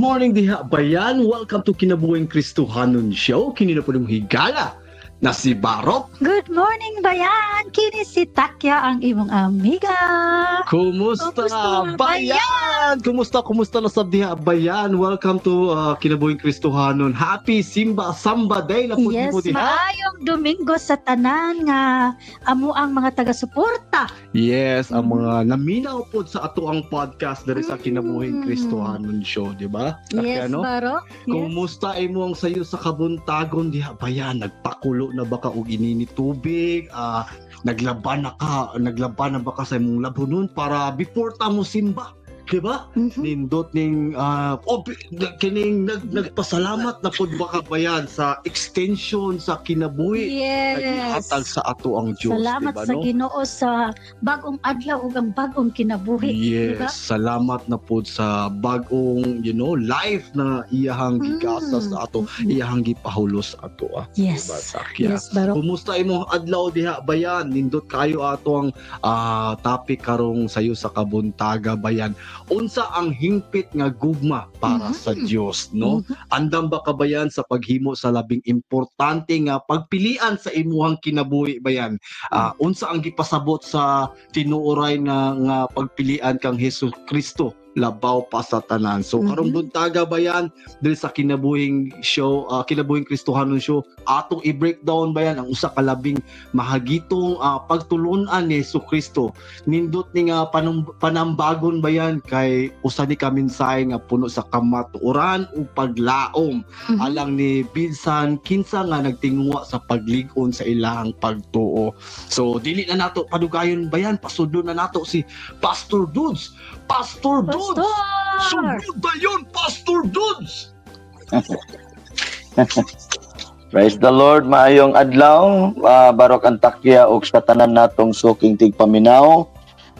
Morning diha, bayan. Welcome to Kinabuhing Kristohanon Show. Kini na po ng higala na si Barok. Good morning, bayan! Kini si Takya, ang imong amiga. Kumusta, Kumusta, bayan? Kumusta, kumusta na sab diha, bayan? Welcome to Kinabuhing Kristohanon. Happy Simba Samba Day na po Yes, mo diha. Maayong Domingo sa tanan nga amo ang mga taga-suporta. Yes, ang mga naminaw po sa ato ang podcast diri sa Kinabuhing Kristohanon Show, di ba? Takya, Yes, no? Barok. Yes. Kumusta imo ang sayo sa kabuntagon diha, bayan? Nagpakulo na ba ka og inini tubig? Naglaban na ka, naglaban na ba ka sa imong labunon para before ta mo simba? Di ba? Mhm. Nindot ning oh, kining nagpasalamat na pud ba ka, bayan, sa extension sa kinabuhi nga gihatag sa ato ang Dios, Salamat di ba, sa no? Ginoo sa bagong adlaw ug ang bagong kinabuhi, Yes, di ba? Salamat na po sa bagong, life na iyahang gigasa sa ato, iyahang gipahulos sa ato. Ah. Yes. Diba, Sakya? Yes, Barok. Kumusta imong adlaw diha, bayan? Nindot kayo ato ang topic karong sayo sa kabuntaga, bayan. Unsa ang hingpit nga gugma para sa Dios, no? Mhm. Andam ba ka, bayan, sa paghimo sa labing importante nga pagpilian sa imuhang kinabuhi, bayan? Unsa ang gipasabot sa tinuoray na nga pagpilian kang Hesus Kristo labaw pa sa tanan? So karong buntaga, bayan, diri sa Kinabuhing show, Kinabuhing Kristohanon Show, atong i-breakdown, bayan, ang usa ka labing mahagitong pagtulunan ni Hesus Kristo. Nindot ni nga panambagon, bayan, kay usa ni ka mensahe nga puno sa kamatuoran ug paglaom alang ni bisan kinsa nga nagtinguha sa paglig-on sa ilahang pagtuo. So dili na nato padugayon, bayan, pasudlo na nato si Pastor Dudes. Pastor Dudes! Pastor! Sugod dayon, Pastor Dudes! Praise the Lord, maayong adlaw, Barok Antakya ug sa tanan natong suking tigpaminaw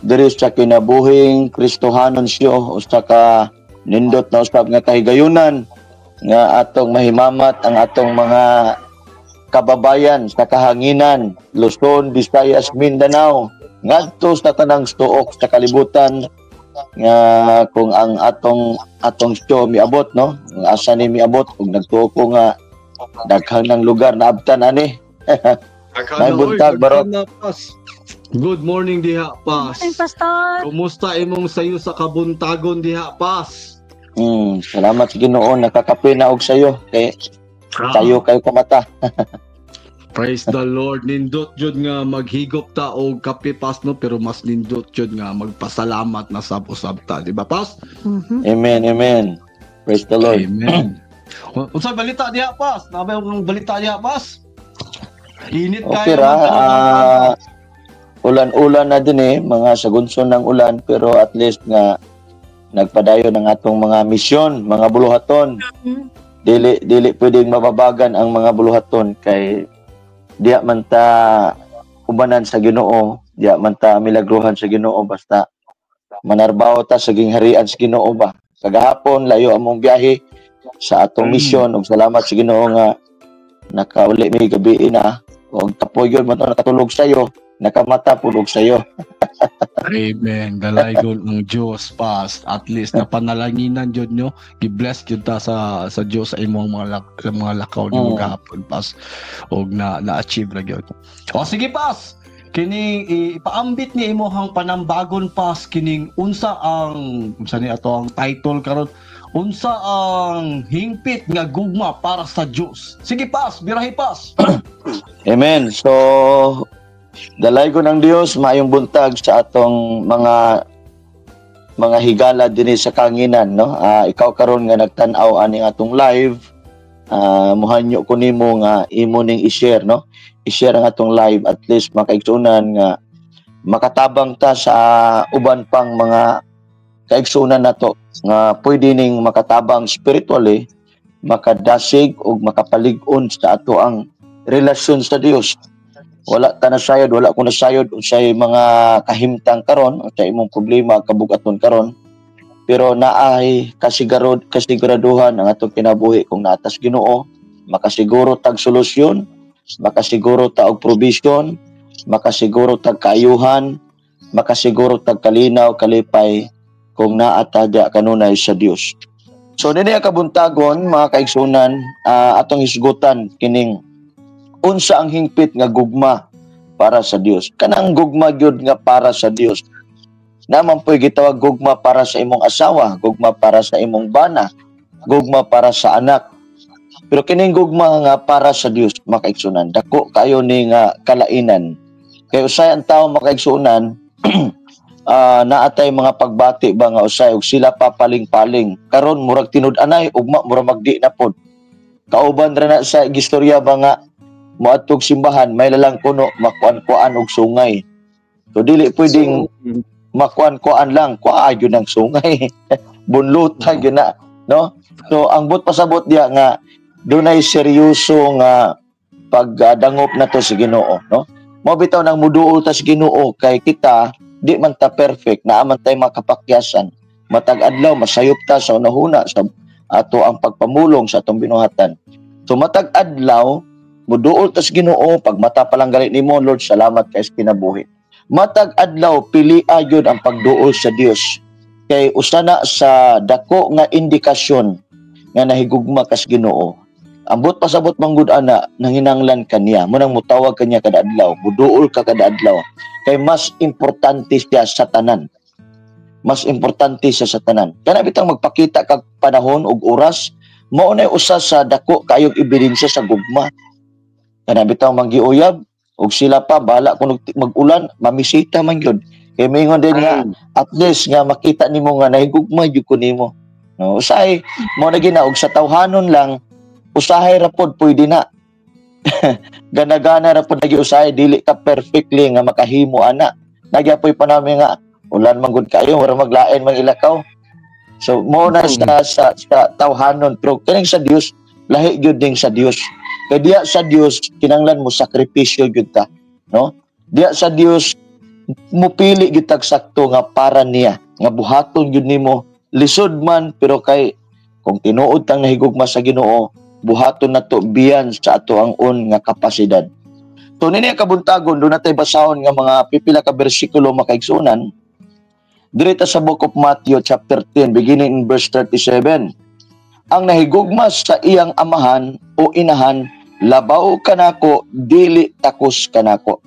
diri sa Kinabuhing Kristohanon Show, usa ka nindot na usab nga kahigayunan nga atong mahimamat ang atong mga kababayan sa kahanginan, Luzon, Visayas, Mindanao, ngadto sa tanang suok sa kalibutan nga kung ang atong atong show miabot, no, ang asa ni miabot, ug nagtuo ko nga daghan ng lugar na abtan ani. May buntag, Barok. Na, Pas. Good morning diha, Pas. Morning, Pastor. Kumusta imong sayo sa kabuntagon diha, Pas? Salamat sa Ginoo, nakakape na og sayo kay tayo kayo kamata. Praise the Lord. Nindot jud nga maghigop ta og kape, Pas, no, pero mas nindot jud nga magpasalamat na sab-usab ta, di ba, Pas? Mhm. Amen, amen. Praise the Lord. Amen. Unsa balita diha, Pas? Nabay akong balita diha, Pas? Init Okay kayo. ra, ulan-ulan na din eh, mga sagunson ng ulan, pero at least nga nagpadayon ang atong mga misyon, mga buluhaton. Dili dili pwedeng mababagan ang mga buluhaton kay diya man ta ubanan sa Ginoo, diya man ta milagruhan sa Ginoo, basta manarbaho ta sa gingharian sa Ginoo ba. Kagahapon layo among biyahe sa atong misyon ug salamat sa Ginoo nga nakauli mi gabi na ug kapoy gyud man to nakatulog sayo, nakamata pud og sayo. Amen. Dalaygon ang Dios, Pas. At least napanalanginan jud nyo. Gi-bless jud ta sa Dios sa imong mga lakaw nimo gahapon, Pas. Og na na-achieve ra gyud. O sige, Pas. Kining ipaambit ni imong panambagon, Pas, kining unsa ang unsa ni ato ang title karon, unsa ang hingpit nga gugma para sa Dios? Sige, Pas, birahi, Pas. Amen. So dalaygon ang Dios, maayong buntag sa atong mga higala dinhi sa kanginan, no. Ikaw karon nga nagtan-aw ani atong live, muhanyo ko nimo nga imo ning i-share, no. I-share ang atong live, at least makaigsuonan nga makatabang ta sa uban pang mga kaigsuonan nato nga pwede ning makatabang spiritually, makadasig ug makapalig-on sa ato ang relasyon sa Dios. Wala ta nasayod, wala ko nasayod unsay mga kahimtang karon, unsay imong problema kabugaton karon, pero naay kasiguraduhan ang atong kinabuhi kung naatas Ginoo, makasiguro tag solusyon, makasiguro ta og provision, makasiguro tag kaayuhan, makasiguro tag kalinaw, kalipay kung naa ta diya kanunay sa Dios. So nini ang kabuntagon, mga kaigsunan, atong hisgutan kining unsa ang hingpit nga gugma para sa Dios. Kanang gugma gyud nga para sa Dios. Naman po'y gitawag gugma para sa imong asawa, gugma para sa imong bana, gugma para sa anak. Pero kining gugma nga para sa Dios, mga kaigsunan, dako kayo ni nga kalainan. Kay usay ang tao, mga kaigsunan, naatay mga pagbati ba nga usay og sila papaling-paling. Karon murag tinud-anay, ugma murag magdi na pod. Kauban ra na sa gistorya ba nga moadtog simbahan, may lalang kuno makuan-kuan og sungay. So dili pwedeng makuan-kuan lang, kuan gyud ang sungay. Bunluta gyud na, no? So ang but pasabot diya nga dunay seryoso nga pagdangop na to sa Ginoo, no? Mo bitaw nang muduol ta sa Ginoo kay kita di man ta perfect, naa man tay mga kapakyasan. Matag adlaw masayop ta sa unahuna sa ato ang pagpamulong sa atong binuhatan. So matag adlaw muduol ta sa Ginoo, pag mata pa lang gali nimo, "Lord, salamat kay sa kinabuhi." Matag adlaw pili gyud ang pagduol sa Dios. Kay usa na sa dako nga indikasyon nga nahigugma kas Ginoo. Ambot pasabot manggud ana, nanginanglan kaniya, mo nang mutawag kaniya kada adlaw, muduol ka kada adlaw. Kay mas importante siya sa tanan. Mas importante siya sa tanan. Kana bitang magpakita kag panahon ug oras, mao na usa sa dako kayong ebidensya sa gugma. Kana bitang manggiuyab ug sila pa bahala kung mag-ulan, mamisita man gyud. Kay mingon din nga at least nga makita nimo nga nahigugma gyud ko nimo. No, usahay mo na gina og sa tawhanon lang, usahay ra pod pwede na. Gana-gana ra pod lagi usahay dili ka perfectly nga makahimo ana. Nagyapoy pa nami nga ulan man gud kayo, wala maglain man ilakaw. So mo na sa tawhanon, pero kining sa Dios lahi gyud ding sa Dios. Kay diya sa Dios kinanglan mo sakripisyo gyud ta, no? Diya sa Dios mupili gyud tag sakto nga para niya, nga buhaton gyud nimo lisod man, pero kay kung tinuod tang nahigugma sa Ginoo, buhaton nato biyan sa ato ang un nga kapasidad. So nini ang kabuntagon, do natay basahon nga mga pipila ka bersikulo, makaigsunan. Diri ta sa Book of Matthew chapter 10 beginning in verse 37. "Ang nahigugma sa iyang amahan o inahan labaw kanako, dili takos kanako.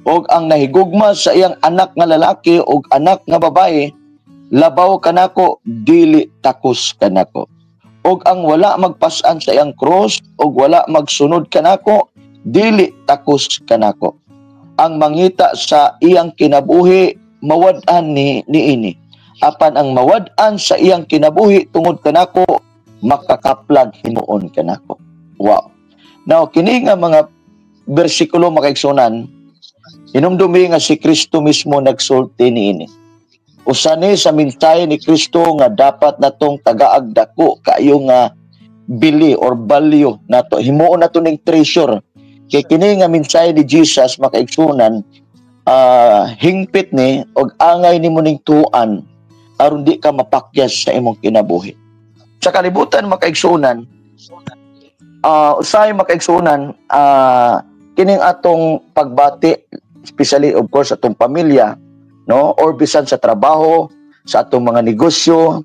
Og ang nahigugma sa iyang anak nga lalaki o anak nga babae labaw kanako, dili takos kanako. Og ang wala magpasan sa iyang cross og wala magsunod kanako, dili takos kanako. Ang mangita sa iyang kinabuhi mawad-an ni niini. Apan ang mawad-an sa iyang kinabuhi tungod kanako, makakaplag hinuon kanako." Wow. Now kini nga mga bersikulo, makaigsunan, hinumdumi nga si Kristo mismo nagsulti niini. Usa ni sa mensahe ni Kristo nga dapat natong tagaag dako kaayo nga bili or value nato, himuon nato ning treasure. Kay kini nga mensahe ni Jesus, makaigsunan, hingpit ni og angay nimo ning tuan aron di ka mapakyas sa imong kinabuhi. Sa kalibutan, makaigsunan, usahay, makaigsunan, kining atong pagbati, especially of course atong pamilya, no, or bisan sa trabaho, sa atong mga negosyo,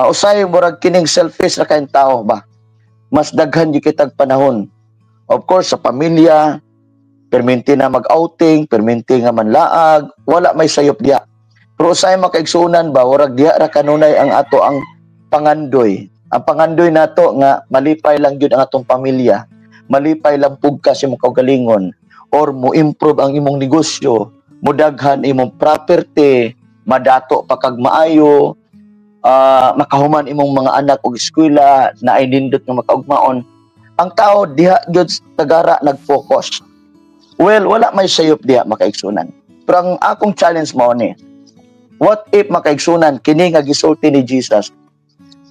usahay murag kining selfish ra kayong tao ba. Mas daghan gyud kitag panahon. Of course sa pamilya, perminti na mag-outing, perminti nga manlaag, wala may sayop diya. Pero usahay, makaigsunan ba, murag diha ra kanunay ang ato ang pangandoy. Ang pangandoy nato nga malipay lang gyud ang atong pamilya, malipay lang pug ka sa imong kaugalingon, or mo improve ang imong negosyo, mudaghan imong property, madato pa kag maayo, makahuman imong mga anak og eskwela, naay nindot nga makaugmaon. Ang tao diha gyud tagara nag-focus. Well, wala may sayop diha, makaigsunan. Pero ang akong challenge mao ni, what if, makaigsunan, kini nga gisulti ni Jesus,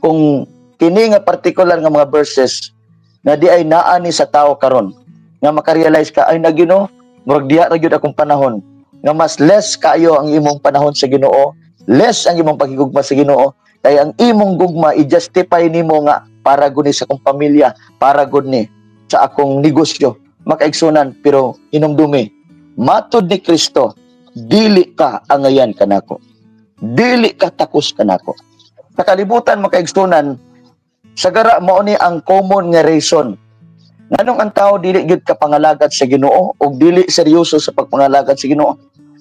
kung kini nga particular nga mga verses nga di ay naa ni sa tao karon nga makarealize ka ay nagino murag diha ra gyud akong panahon, nga mas less kayo ang imong panahon sa Ginoo, less ang imong paghigugma sa Ginoo, kay ang imong gugma i-justify nimo nga para gud ni sa akong pamilya, para gud ni sa akong negosyo, makaigsunan. Pero hinumdumi, matod ni Kristo, dili ka angayan kanako, dili ka takos kanako. Sa kalibutan, makaigsunan, sagara mao ni ang common nga reason nganong ang tao dili gyud ka pangalagad sa Ginoo o dili seryoso sa pagpangalagad sa Ginoo.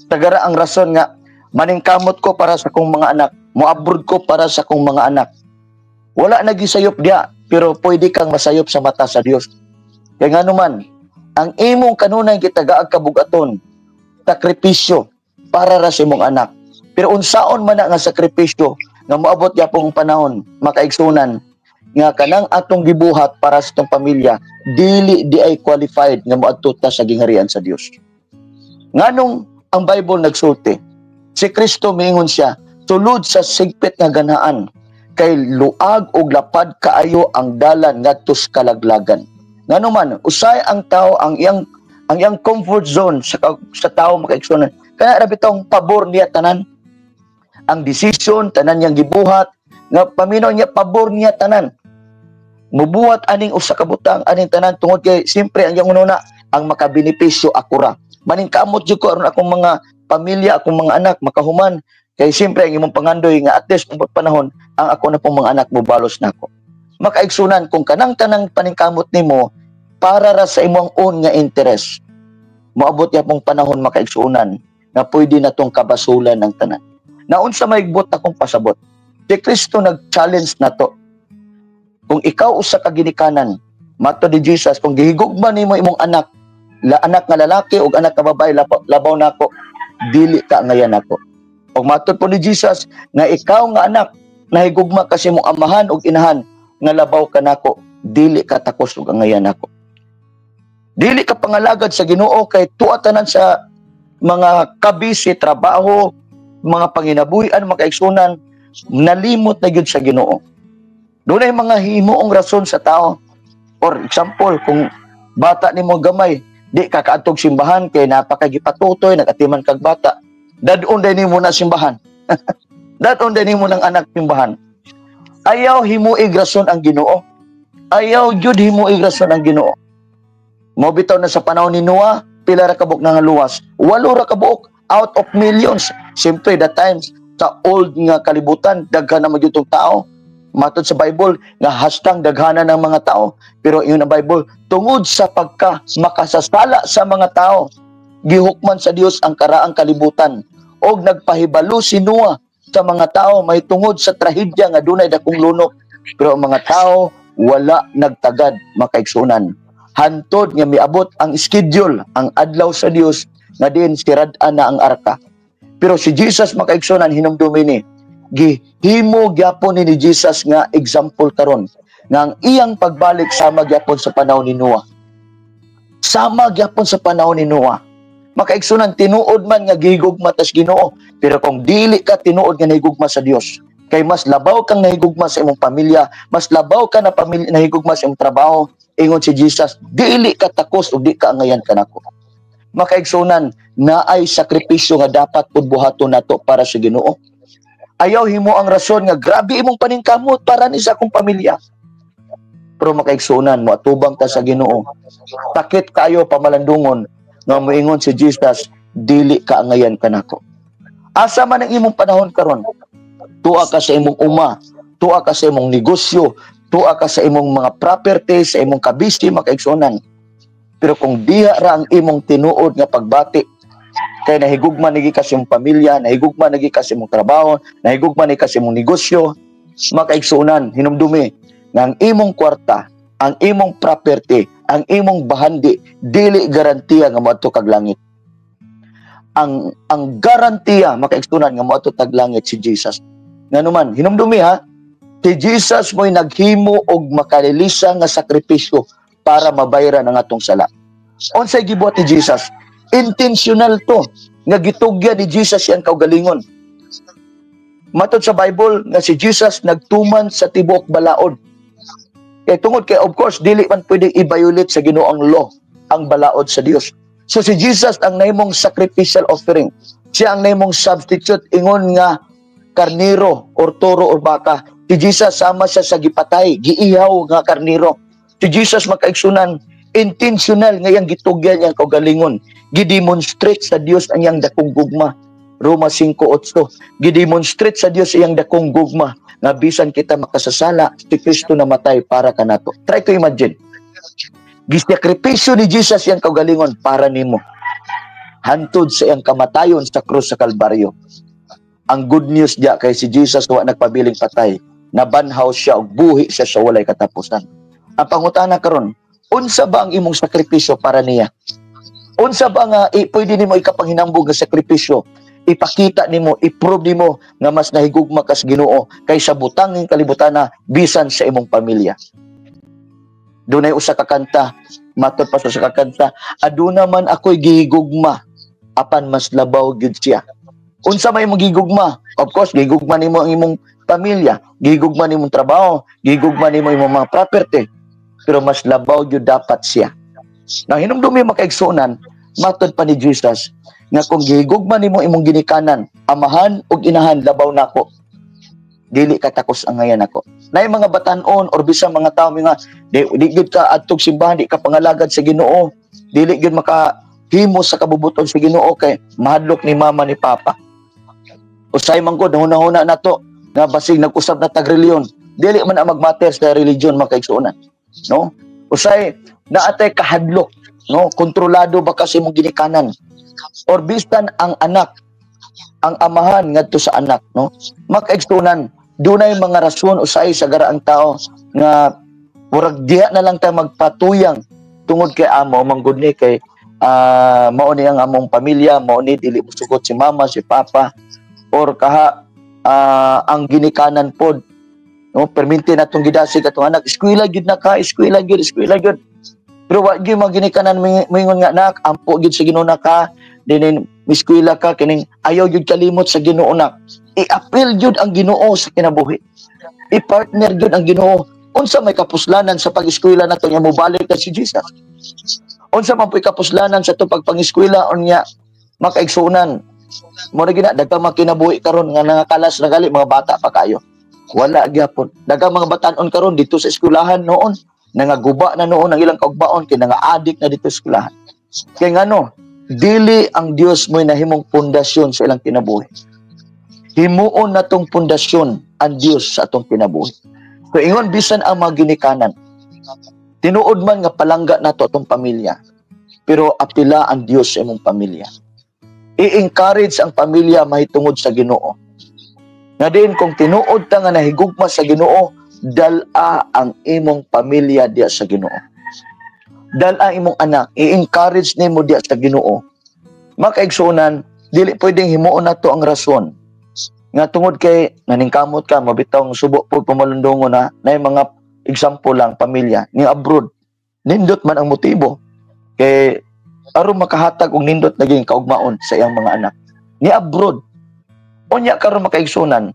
Sagara ang rason nga maningkamot ko para sa akong mga anak, moabroad ko para sa akong mga anak. Wala nagisayop diya, pero pwede kang masayop sa mata sa Dios. Kay ngano man, ang imong kanunay gitagaag kabugaton, sakripisyo para ra sa imong anak. Pero unsaon man na nga sakripisyo nga moabot gyapong panahon, makaigsunan, nga kanang atong gibuhat para sa atong pamilya dili di ay qualified nga moadto ta sa gingharian sa Dios? Nganong ang Bible nagsulti, si Kristo miingon siya, "Sulod sa sigpit nga ganhaan, kay luag og lapad kaayo ang dalan ngadto sa kalaglagan." Ngano man usay ang tao, ang iyang comfort zone sa tao, makaigsunan, kana ra bitong pabor niya tanan ang decision, tanan niyang gibuhat nga paminaw niya, pabor niya tanan, mubuhat aning usa ka butang, aning tanan, tungod kay siyempre ang iyang ununa, ang makabenepisyo ako ra. Maningkamot jud ko aron akong mga pamilya, akong mga anak makahuman, kay siyempre ang imong pangandoy nga at least panahon ang ako na pong mga anak mobalos nako. Makaigsunan, kung kanang tanang paningkamot nimo para ra sa imong own nga interest, moabot yapong panahon, makaigsunan, nga pwede na tong kabasulan ng tanan. Naunsa may buot akong pasabot? Si Kristo nag-challenge nato. Kung ikaw usa ka ginikanan, mato ni Jesus, kung gihigugma nimo imong anak, la anak nga lalaki o anak nga babae labaw nako, dili ka angayan nako. Og matod po ni Jesus nga ikaw nga anak nahigugma kasi imong amahan ug inahan nga labaw kanako, dili ka takos ug angayan nako. Dili ka pangalagad sa Ginoo kay tuwa tanan sa mga kabisi, trabaho, mga panginabuhian, makaigsunan, nalimot na gyud sa Ginoo. Doon ay mga himuong rason sa tao. For example, kung bata nimo gamay, di ka kaadtog simbahan kay napakagipatutoy, nagatiman kag bata. Dadon din nimo na simbahan. Dadon din nimo ng anak simbahan. Ayaw himuig rason ang Ginoo. Ayaw jud himuig rason ang Ginoo. Mao bitaw na sa panahon ni Noah, pila ra kabuok nga luwas? Walo ra kabuok out of millions. Siyempre, that times sa old nga kalibutan, daghan na magyud tong tao. Matod sa Bible nga hastang daghana ng mga tao, pero ingon ang Bible, tungod sa pagka makasasala sa mga tao, gihukman sa Dios ang karaang kalibutan og nagpahibalo si Noah sa mga tao may tungod sa trahedya nga dunay dakong lunok, pero ang mga tao wala nagtagad, makaigsunan, hantod nga miabot ang schedule, ang adlaw sa Dios nga diin sirad-an na ang arka. Pero si Jesus, makaigsunan, hinumdumi ni gihimo gyapon ni Jesus nga example karon nga ang iyang pagbalik sama gyapon sa panahon ni Noah. Sama gyapon sa panahon ni Noah. Makaigsunan, tinuod man nga gihigugma tas Ginoo, pero kung dili ka tinuod nga nahigugma sa Dios, kay mas labaw kang nahigugma sa imong pamilya, mas labaw ka na pamilya nahigugma sa imong trabaho, ingon si Jesus, dili ka takos ug di ka angayan kanako. Makaigsunan, naay sakripisyo nga dapat pud buhaton nato para sa Ginoo. Ayaw himo ang rason nga grabe imong paningkamot para ni sa akong pamilya. Pero makaigsunan, mo atubang ta sa Ginoo. Sakit kayo pamalandungon nga moingon si Jesus, "Dili ka angayan kanako." Asa man ang imong panahon karon? Tuwa ka sa imong uma, tuwa ka sa imong negosyo, tuwa ka sa imong mga property, sa imong kabisi, makaigsunan. Pero kung diha ra ang imong tinuod nga pagbati, kay nahigugma nigi ka sa imong pamilya, nahigugma nigi ka sa imong trabaho, nahigugma nigi ka sa imong negosyo, makaigsunan, hinumdumi nga ang imong kwarta, ang imong property, ang imong bahandi, dili garantiya nga moadto kag langit. Ang garantiya, makaigsunan, nga moadto tag langit si Jesus. Nganuman, hinumdumi ha, si Jesus mo'y naghimo og makalilisa nga sakripisyo para mabayran ang atong sala. Unsay gibuhat ni Jesus? Intentional to nga gitugyan ni Jesus iyang kaugalingon. Matod sa Bible nga si Jesus nagtuman sa tibuok balaod. Kay tungod kay of course dili man pwede i-violate sa Ginoo ang law, ang balaod sa Dios. So si Jesus ang nahimong sacrificial offering. Siya ang nahimong substitute ingon nga karniro or toro or baka. Si Jesus sama siya sa gipatay, giihaw nga karniro. Si Jesus, makaigsunan, intentional nga iyang gitugyan niyang kaugalingon. Gidemonstrate sa Dios ang iyang dakong gugma. Roma 5:8, gidemonstrate sa Dios iyang dakong gugma nga bisan kita makasasala, si Kristo namatay para kanato. Try to imagine. Gisakripisyo ni Jesus iyang kaugalingon para nimo. Hantod sa iyang kamatayon sa krus sa Kalbaryo. Ang good news diya kay si Jesus wa nagpabiling patay. Nabanhaw siya ug buhi siya sa walay katapusan. Ang pangutana karon, unsa ba ang imong sakripisyo para niya? Unsa ba nga pwede nimo ikapanghinambog nga sakripisyo? Ipakita nimo, i-prove nimo nga mas nahigugma ka sa Ginoo kaysa butang ng kalibutana bisan sa imong pamilya. Dunay usa ka kanta, matod pa sa usa ka kanta, "Aduna man ako'y gihigugma apan mas labaw gyud siya." Unsa may imong gigugma? Of course, gigugma nimo ang imong pamilya, gigugma nimo trabaho, gigugma nimo imong mga property. Pero mas labaw gyud dapat siya. Now, hinumdumi, makaigsunan, matod pa ni Jesus nga kung gihigugma nimo imong ginikanan, amahan ug inahan labaw nako, dili ka takos ang ngayan ako. Nay mga batan-on or bisan mga tawo nga di gyud ka adtog simbahan, di ka pangalagad sa Ginoo, dili gyud maka himo sa kabubuton sa Ginoo kay mahadlok ni mama ni papa. Usay man gud hunahuna nato nga basig nag-usab na tag reliyon. Dili man ang magmatter sa religion, makaigsuonan. No? Usay naatay kahadlok, no? Kontrolado ba kasi imong ginikanan? Or bisan ang anak, ang amahan ngadto sa anak, no? Makaigsuonan, dunay mga rason usay sa garaang tao nga murag diha na lang ta magpatuyang tungod kay amo man gud ni, kay mao ni ang among pamilya, mao ni dili mosugot si mama, si papa, or kaha ang ginikanan pod, no, perminti na tong gidasig atong anak, "Eskwela gyud na ka, eskwela gyud, eskwela gyud." Pero wa gyud mga ginikanan moingon nga, "Nak, ampo gyud sa Ginoo na ka, dinin miskwela ka, kining ayaw gyud kalimot sa Ginoo na." I-appeal gyud ang Ginoo sa kinabuhi, i-partner gyud ang Ginoo. Unsa may kapuslanan sa pag-eskwela nato nga mobalik ka si Jesus? Unsa man po'y kapuslanan sa atong pagpangiskwela unya, makaigsuonan? Mo na gina daghang mga kinabuhi karon nga nangakalas na gali mga bata pa kayo. Wala gyapon. Daghang mga batan-on karon dito sa eskwelahan noon, nangaguba na noon ang ilang kaugbaon kay nanga-addict na dito sa eskwelahan. Kay ngano? Dili ang Dios mo'y nahimong pundasyon sa ilang kinabuhi. Himuon natong pundasyon ang Dios sa atong kinabuhi. So ingon bisan ang mga ginikanan, tinuod man nga palangga nato atong pamilya, pero apila ang Dios sa imong pamilya. I-encourage ang pamilya mahitungod sa Ginoo. Nga din kung tinuod ta nga nahigugma sa Ginoo, dala ang imong pamilya diya sa Ginoo. Dala imong anak, i-encourage nimo diya sa Ginoo. Makaigsuonan, dili pwedeng himuon nato ang rason nga tungod kay naningkamot ka, mabitaw ang subo po pumalundongon na na mga example lang, pamilya ni abroad, nindot man ang motibo kay aron makahatag og nindot naging kaugmaon sa iyang mga anak ni abroad. Unya karon, makaigsunan,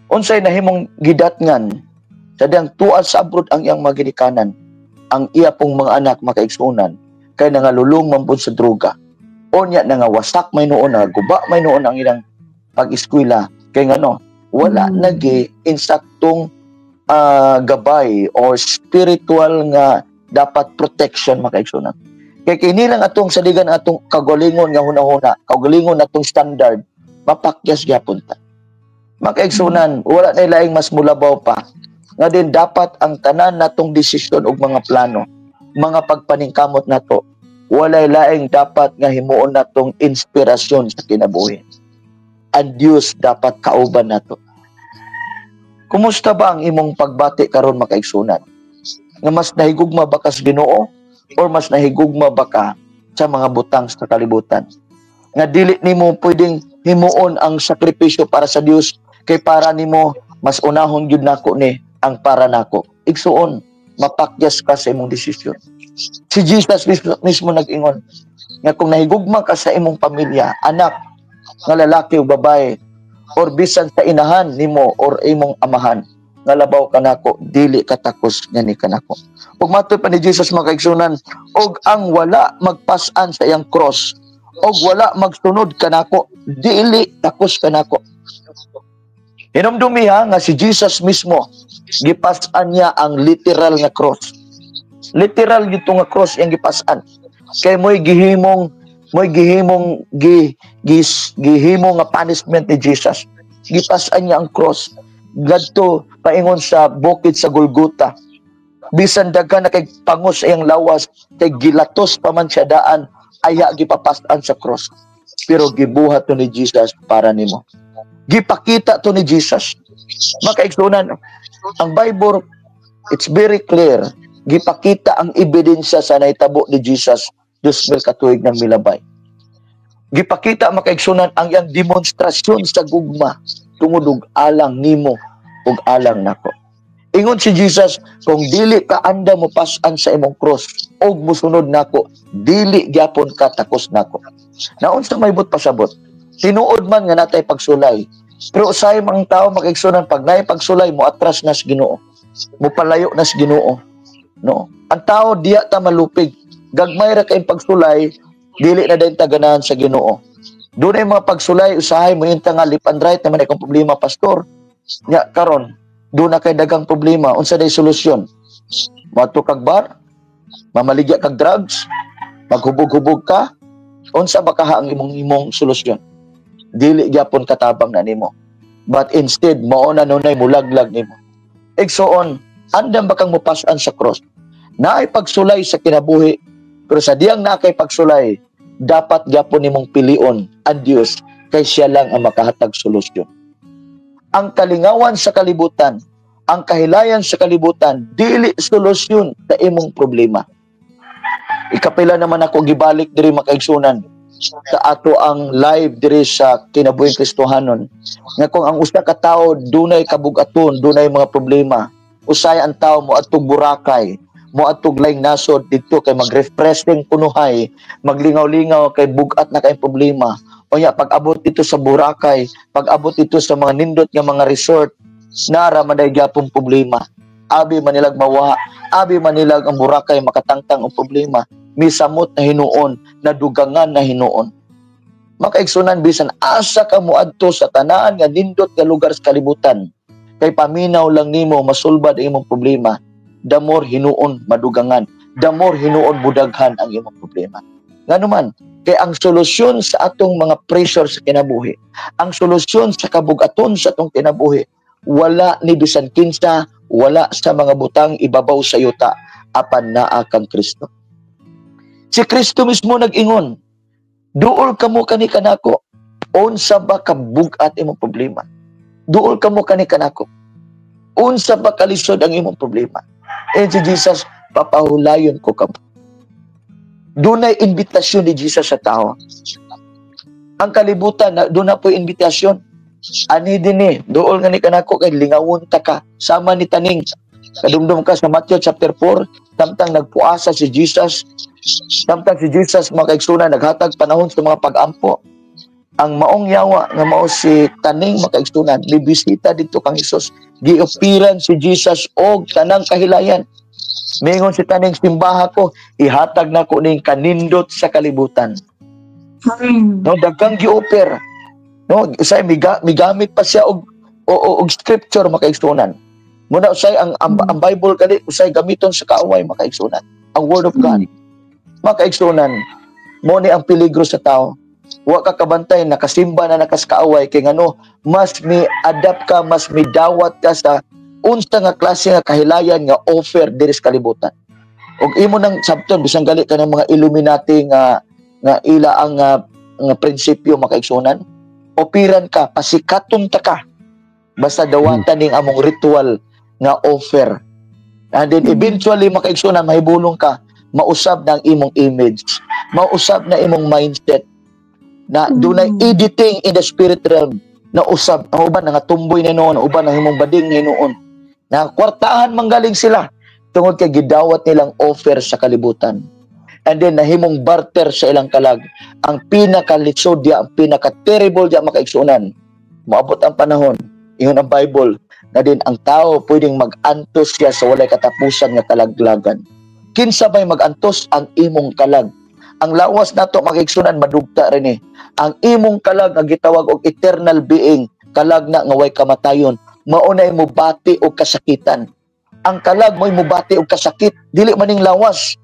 unsay nahimong gidatngan sa diyang tuad sa abroad ang iyang mga ginikanan? Ang iya pong mga anak, makaigsunan, kay nangalulong man pud sa droga. Unya nangawasak may noon, nagaguba may noon ang ilang pag-eskwela kay ngano? Wala nagi insaktong gabay or spiritual nga dapat protection, makaigsunan. Kay kini lang atong saligan, atong kagalingon nga hunahuna, kagalingon atong standard, mapakyas gyapon ta. Makaigsunan, wala na laing mas mulabaw pa. Nga din dapat ang tanan natong desisyon ug mga plano, mga pagpaningkamot nato, walay laing dapat nga himuon natong inspirasyon sa kinabuhi. Ang Dios dapat kauban nato. Kumusta ba ang imong pagbati karon, makaigsunan? Nga mas nahigugma ba ka sa Ginoo or mas nahigugma ba ka sa mga butang sa kalibutan? Nga dili nimo pwedeng himuon ang sakripisyo para sa Dios kay para nimo mas unahon gyud nako ni ang para nako. Igsuon, mapakyas ka sa imong desisyon. Si Jesus mismo nag-ingon nga kung nahigugma ka sa imong pamilya, anak nga lalaki o babae, or bisan sa inahan nimo or imong amahan nga labaw kanako, dili ka takos nga ni kanako. Ug matod pa ni Jesus, mga kaigsunan, og ang wala magpas-an sa iyang cross og wala magsunod kanako, dili takos kanako. Hinumdumi ha nga si Jesus mismo gipas-an niya ang literal nga cross. Literal gito nga cross iyang gipas-an. Kay mo'y gihimong Mo'y gihimong gi, gi, gihimo nga punishment ni Jesus. Gipas-an niya ang cross ngadto paingon sa bukid sa Golgota. Bisan daghan na kay pangos sa iyang lawas, kay gilatos pa man siya daan, aya gipapas-an sa cross. Pero gibuhat to ni Jesus para nimo. Gipakita to ni Jesus. Makaigsunan, ang Bible, it's very clear. Gipakita ang ebidensya sa nahitabo ni Jesus 2000 ka tuig ng milabay. Gipakita, makaigsunan, ang iyang demonstrasyon sa gugma tungod og alang nimo ug alang nako. Ingon si Jesus, kung dili ka andam mo pas-an sa imong cross og musunod nako, dili gyapon ka takos nako. Naunsa may buot pasabot? Tinuod man nga natay pagsulay. Pero usahay mga tao, makaigsunan, pag naay pagsulay, mo atras na sa Ginoo. Mo palayo na sa Ginoo. No? Ang tao diya ta malupig. Gagmay ra kay pagsulay, dili na din ta ganahan sa Ginoo. Dunay mga pagsulay, usahay mo inta nga left and right naman akong problema, pastor. Nya karon, duna kay dagang problema, unsa day solusyon? Moadto kag bar, mamaligya kag drugs, maghubog-hubog ka, unsa ba kaha ang imong solusyon? Dili gyapon katabang na nimo. But instead, mao na nunay mulaglag nimo. Igsoon, andam ba kang mupas-an sa cross? Naay pagsulay sa kinabuhi, pero sa diyang naa kay pagsulay, dapat gyapon nimong pilion ang Dios kay siya lang ang makahatag solusyon. Ang kalingawan sa kalibutan, ang kahilayan sa kalibutan, dili solusyon sa imong problema. Ikapila naman ako gibalik diri, makaigsunan, sa ato ang live diri sa Kinabuhing Kristohanon nga kung ang usa ka tawo dunay kabugaton, dunay mga problema, usay ang tao mo adtog Boracay, mo adtog laing nasod didto kay mag-refreshing kunuhay, maglingaw-lingaw kay bugat na kay problema. Unya pag abot dito sa Boracay, pag abot dito sa mga nindot nga mga resort, nara man day gyapon problema. Abi manilag mawa, abi manilag ang Boracay makatangtang ang problema. Misamot na hinuon, nadugangan na hinuon. Makaigsunan, bisan asa ka moadto sa tanan nga nindot nga lugar sa kalibutan, kay paminaw lang nimo masulbad ang imong problema, the more hinuon madugangan, the more hinuon budaghan ang imong problema. Ngano man, kay ang solusyon sa atong mga pressure sa kinabuhi, ang solusyon sa kabugaton sa atong kinabuhi, wala ni bisan kinsa, wala sa mga butang ibabaw sa yuta, apan naa kang Kristo. Si Kristo mismo nag-ingon, "Duol kamo kani kanako, unsa ba kabugat imong problema? Duol kamo kani kanako. Unsa ba kalisod ang imong problema?" Eh si Jesus, "Papahulayon ko kamo." Dunay imbitasyon ni Jesus sa tao. Ang kalibutan, na, doon na po imbitasyon. "Ani din eh, duol nga ni kanako kay lingawon ta ka." Sama ni Taning. Kadumdum ka sa Matthew chapter 4, samtang nagpuasa si Jesus, samtang si Jesus, mga kaigsunan, naghatag panahon sa mga pag-ampo. Ang maong yawa nga mao si Taning, makaigsunan, libisita dito kang Jesus. Giupiran si Jesus og tanang kahilayan. Mingon si Taning, "Simbaha ko, ihatag na ko ning kanindot sa kalibutan." No, daghang gi-offer. No, usay migamit pa siya og scripture, makaigsunan. Muna usay ang Bible kani usay gamiton sa kaaway, makaigsunan. Ang Word of God. Makaigsunan, mo ni ang peligro sa tao. Wa ka kabantay, nakasimba na nakas kaaway kay ngano mas mi adapt ka, mas mi dawat ka sa unsa nga klase nga kahilayan nga offer diri sa kalibutan. Og imo nang sabton, bisan gali ka ng mga Illuminati nga nga ila ang nga prinsipyo, makaigsunan, opiran ka, pasikaton ta ka basta dawatan ning among ritual nga offer. And then eventually, makaigsunan, mahibulong ka, mausab na ang imong image, mausab na imong mindset na dunay editing in the spirit realm na usab ang uban nga tumboy na noon, uban ang imong bading na noon na kwartahan manggaling sila tungod kay gidawat nilang offer sa kalibutan. And then nahimong barter sa ilang kalag. Ang pinakalisod diya, ang pinaka-terrible diya, makaigsunan, moabot ang panahon, ingon ang Bible, na din ang tao pwedeng mag-antos siya sa walay katapusan nga kalaglagan. Kinsa may mag-antos? Ang imong kalag. Ang lawas nato, makaigsunan, madugta rin eh. Ang imong kalag nga gitawag og eternal being, kalag na nga way kamatayon, mao na mobati og kasakitan. Ang kalag mo'y mobati og kasakit, dili maning lawas.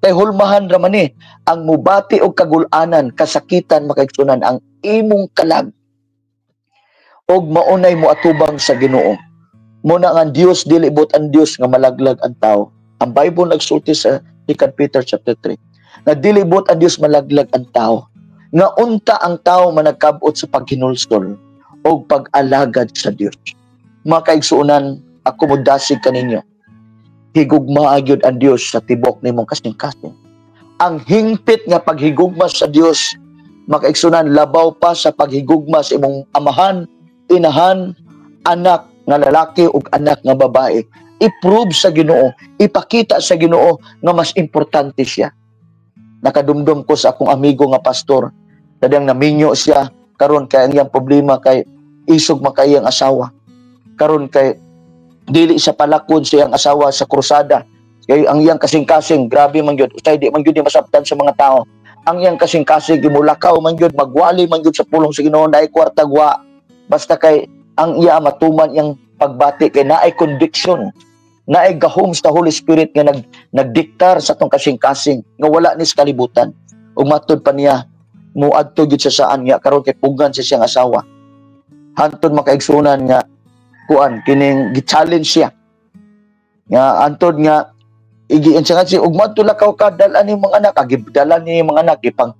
Kay hulmahan ra man ni ang mubati og kagulanan, kasakitan, makaigsunan, ang imong kalag og maunay mo atubang sa Ginoo. Muna nga ang Dios, dili buot ang Dios nga malaglag ang tao. Ang Bible nagsulti sa 2 Peter chapter 3 nga dili buot ang Dios malaglag ang tao. Nga unta ang tao managkabot sa paghinulsol o pag-alagad sa Dios. Mga kaigsuonan, ako modasig kaninyo. Higugmaa gyud ang Dios sa tibok nimong kasing-kasing. Ang hingpit nga paghigugma sa Dios, makaigsunan, labaw pa sa paghigugma sa imong amahan, inahan, anak nga lalaki ug anak nga babae. I-prove sa Ginoo, ipakita sa Ginoo nga mas importante siya. Nakadumdum ko sa akong amigo nga pastor, kadang naminyo siya karon kay ang iyang problema kay isog makayang asawa. Karon kay dili siya palakon sa iyang asawa sa krusada. Kay ang iyang kasing-kasing grabe man gyud, usay di man gyud ni masabtan sa mga tao. Ang iyang kasing-kasing gimulakaw man gyud, magwali man gyud sa pulong sa Ginoo, naay kwarta gwa. Basta kay ang iya matuman iyang pagbati kay naay conviction, naay gahom sa Holy Spirit nga nagdiktar sa atong kasing-kasing nga wala ni sa kalibutan. Ug matud pa niya, muadto gyud siya saan nga karon kay pugan sa siyang asawa. Hantod, makaigsunan, nga kuan kining gi-challenge siya. Nga antod nga igi siya nga si ug madto lakaw ka, dala ni mga anak, dala ni mga anak, ipang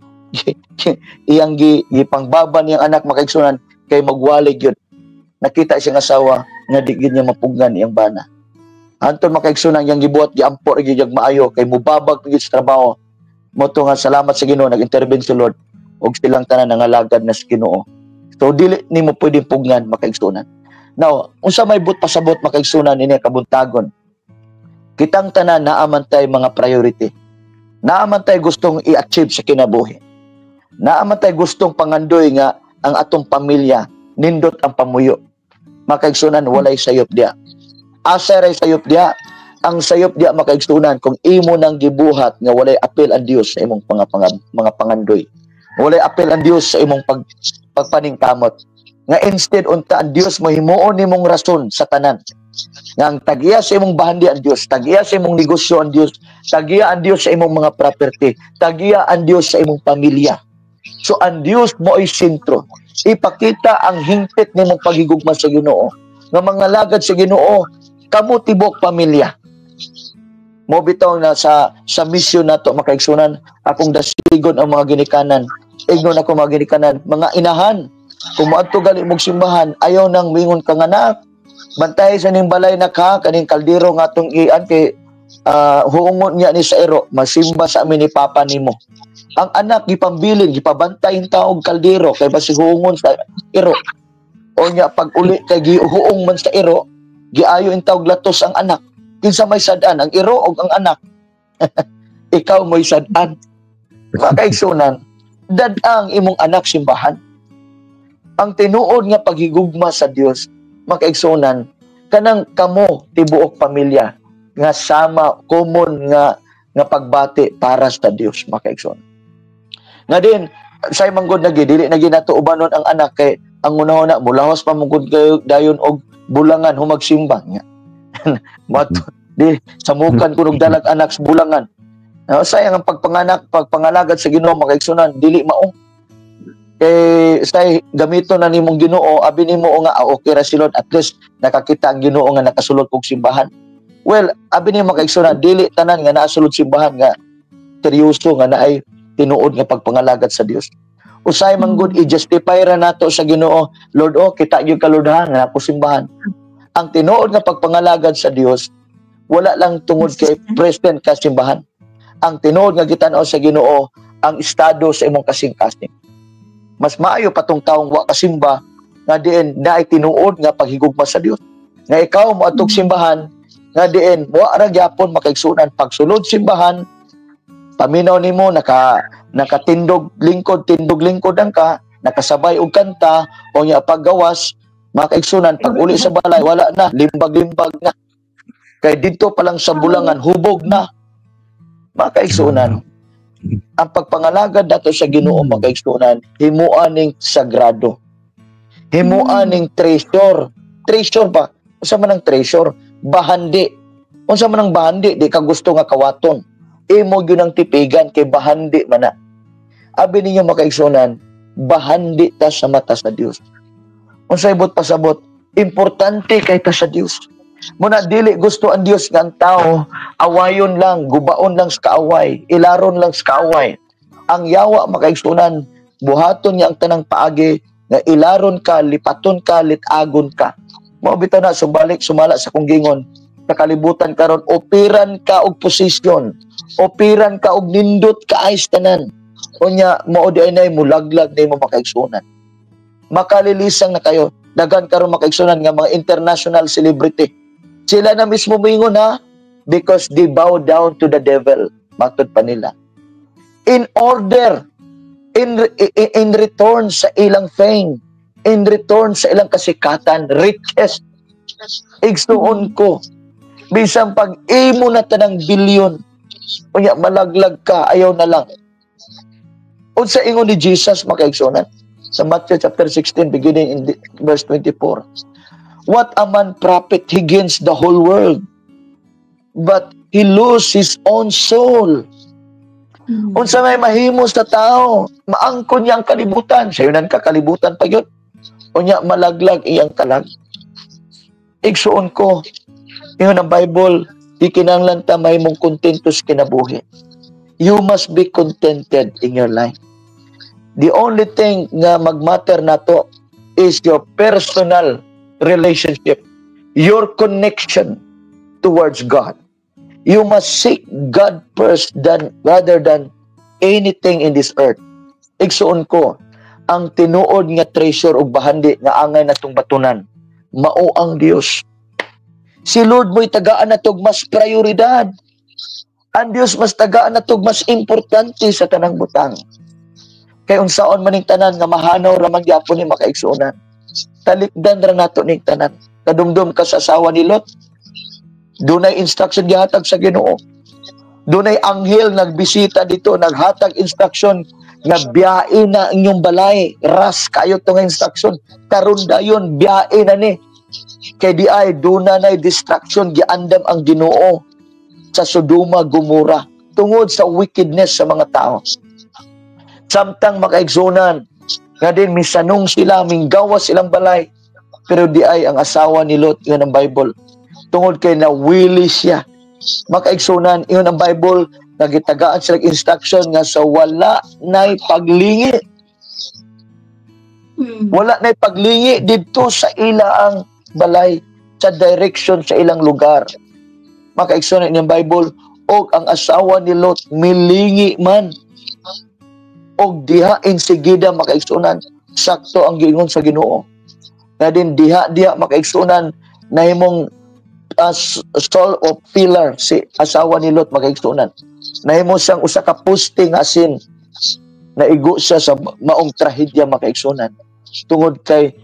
iyang gi gipangbaba niyang anak, makaigsunan, kay magwali gyud. Nakita siyang asawa nga di gyud niya mapugnan iyang bana. Antod, makaigsunan, iyang gibuhat, giampo ra gyud maayo kay mubabag gyud sa trabaho. Mo to nga salamat sa Ginoo, nag-intervene si Lord ug silang tanan nangalagad na sa Ginoo. So dili nimo pwedeng pugnan, makaigsunan. Now, unsa may but pasabot, makaigsunan, ini kabuntagon? Kitang tanan naa man tay mga priority. Naa man tay gustong i-achieve sa kinabuhi. Naa man tay gustong pangandoy nga ang atong pamilya nindot ang pamuyo. Makaigsunan, walay sayop diya. Asa ray sayop diya? Ang sayop diya, makaigsunan, kung imo nang gibuhat nga walay apil ang Dios sa imong mga pangandoy. Walay apil ang Dios sa imong pagpaningkamot. Nga instead unta ang Dios mo himuon nimong rason sa tanan. Nga ang tag-iya sa imong bahandi ang Dios, tag-iya sa imong negosyo ang Dios, tag-iya ang Dios sa imong mga property, tag-iya ang Dios sa imong pamilya. So ang Dios mo ay sentro. Ipakita ang hingpit nimong paghigugma sa Ginoo. Nga mga lagad sa Ginoo, kamo tibok pamilya. Mo bitaw na sa mission nato, makaigsunan, akong dasigon ang mga ginikanan. Ignon ako mga ginikanan, mga inahan. Kung moadto gali mong simbahan, ayaw nang mingon kang anak. Bantay sa ning balay na ka, kaning kaldero nga atong ian kay huungon niya ni sa iro, masimba sa amin ni papa nimo. Ang anak gipambilin, gipabantay yung taog kaldero kay basi huungon sa iro. O nya pag uli kay gihuong man sa iro, giayo in taog latos ang anak. Kinsa may sad-an, ang iro og ang anak? Ikaw mo'y sad-an. Makaigsunan, dad-ang imong anak simbahan. Ang tinuod nga paghigugma sa Dios, makaigsunan, kanang kamo tibuok pamilya nga sama common nga nga pagbati para sa Dios, makaigsunan. Nga din say manggod na dili na ginato ubanon ang anak kay ang unahon na mulahos pa mong kayo dayon og bulangan humagsimba nga. Mat di samukan kunog dalag anak sa bulangan. No, sayang ang pagpanganak, pagpangalagad sa Ginoo, makaigsunan, dili mao. Kay say gamito na nimong Ginoo, abi nimo nga ah, okay ra si Lord, at least nakakita ang Ginoo nga nakasulod kog simbahan. Well, abi nimo, makaigsunan, dili tanan nga naasulod simbahan nga seryoso nga naay tinuod nga pagpangalagad sa Dios. Usay man gud i-justify ra nato sa Ginoo, "Lord, oh, kita gyud ka, Lord, ha, nga ako simbahan." Ang tinuod nga pagpangalagad sa Dios wala lang tungod kay present ka simbahan. Ang tinuod nga gitan-aw sa Ginoo ang estado sa imong kasing-kasing. Mas maayo patong taong wa kasimba nga diin naay tinuod nga paghigugma sa Dios. Nga ikaw mo atog simbahan nga diin wa ra gyapon, makaigsunan, pagsulod simbahan, paminaw nimo nakatindog lingkod, tindog lingkod ang ka, nakasabay og kanta o nya paggawas, makaigsunan, pag uli sa balay wala na, limbag-limbag na. Kay didto pa lang sa bulangan hubog na. Makaigsunan, ang pagpangalagad nato sa Ginoo, makaigsunan, himuan ning sagrado. Himuan ning treasure. Treasure ba? Unsa man ang treasure? Bahandi. Unsa man ang bahandi? Di ka gusto nga kawaton. Imo gyud ang tipigan kay bahandi man na. Abi ninyo, makaigsunan, bahandi ta sa mata sa Dios. Unsay buot pasabot? Importante kay ta sa Dios. Muna dili gusto ang Dios nga ang tao awayon lang, gubaon lang sa kaaway, ilaron lang sa kaaway. Ang yawa, makaigsunan, buhaton niya ang tanang paagi nga ilaron ka, lipaton ka, litagon ka. Mao bitaw na sumalik sumala sa kong gingon sa kalibutan karon, opiran ka og posisyon, opiran ka og nindot ka ayos tanan. Unya mao di ay nay mulaglag nimo, makaigsunan. Makalilisang na kayo. Daghan karon, makaigsunan, nga mga international celebrity. Sila na mismo moingon ha, because they bow down to the devil. Matod pa nila. In order, in return sa ilang fame, in return sa ilang kasikatan, riches, igsuon ko, bisan pag imo na tanang bilyon, unya malaglag ka, ayaw na lang. Unsa ingon ni Jesus, makaigsunan? Sa Matthew chapter 16 beginning in verse 24. "What a man profit he gains the whole world, but he lose his own soul?" Unsa may mahimo sa tao, maangkon niya ang kalibutan, sayunan ka kalibutan pa gyud. Unya malaglag iyang kalag. Igsuon ko, ingon ang Bible, di kinahanglan ta mahimong kontento sa kinabuhi. You must be contented in your life. The only thing nga magmatter nato is your personal relationship, your connection towards God. You must seek God first than rather than anything in this earth. Igsuon ko, ang tinuod nga treasure ug bahandi nga angay natong batunan, mao ang Dios. Si Lord mo'y tagaan natog mas prioridad. Ang Dios mas tagaan natog mas importante sa tanang butang. Kay unsaon man ning tanan nga mahanaw ra man gyapon ni, makaigsuonan. Talikdan ra nato ning tanan. Kadumdum ka sa asawa ni Lot, dunay instruction gihatag sa Ginoo. Dunay anghel nagbisita dito, naghatag instruction nga biyae na inyong balay. Ras kayo tong instruction. Karon dayon biyae na ni. Kay di ay duna nay destruction giandam ang Ginoo sa Sodoma, Gomora tungod sa wickedness sa mga tao. Samtang, makaigsunan, nga din misanong sila, minggawas silang balay. Pero di ay ang asawa ni Lot, yun ang Bible, tungod kay nawili siya. Makaigsunan, yun ang Bible, nagitagaan sila instruction nga sa wala nay paglingi. Wala nay paglingi didto sa ila ang balay, sa direction sa ilang lugar. Makaigsunan yung Bible, og ang asawa ni Lot milingi man. Og diha insigida, makaigsunan, sakto ang giingon sa Ginoo. Nga din diha diha, makaigsunan, nahimong salt of pillar si asawa ni Lot, makaigsunan. Nahimo siyang usa ka poste nga asin. Naigo siya sa maong trahedya, makaigsunan. Tungod kay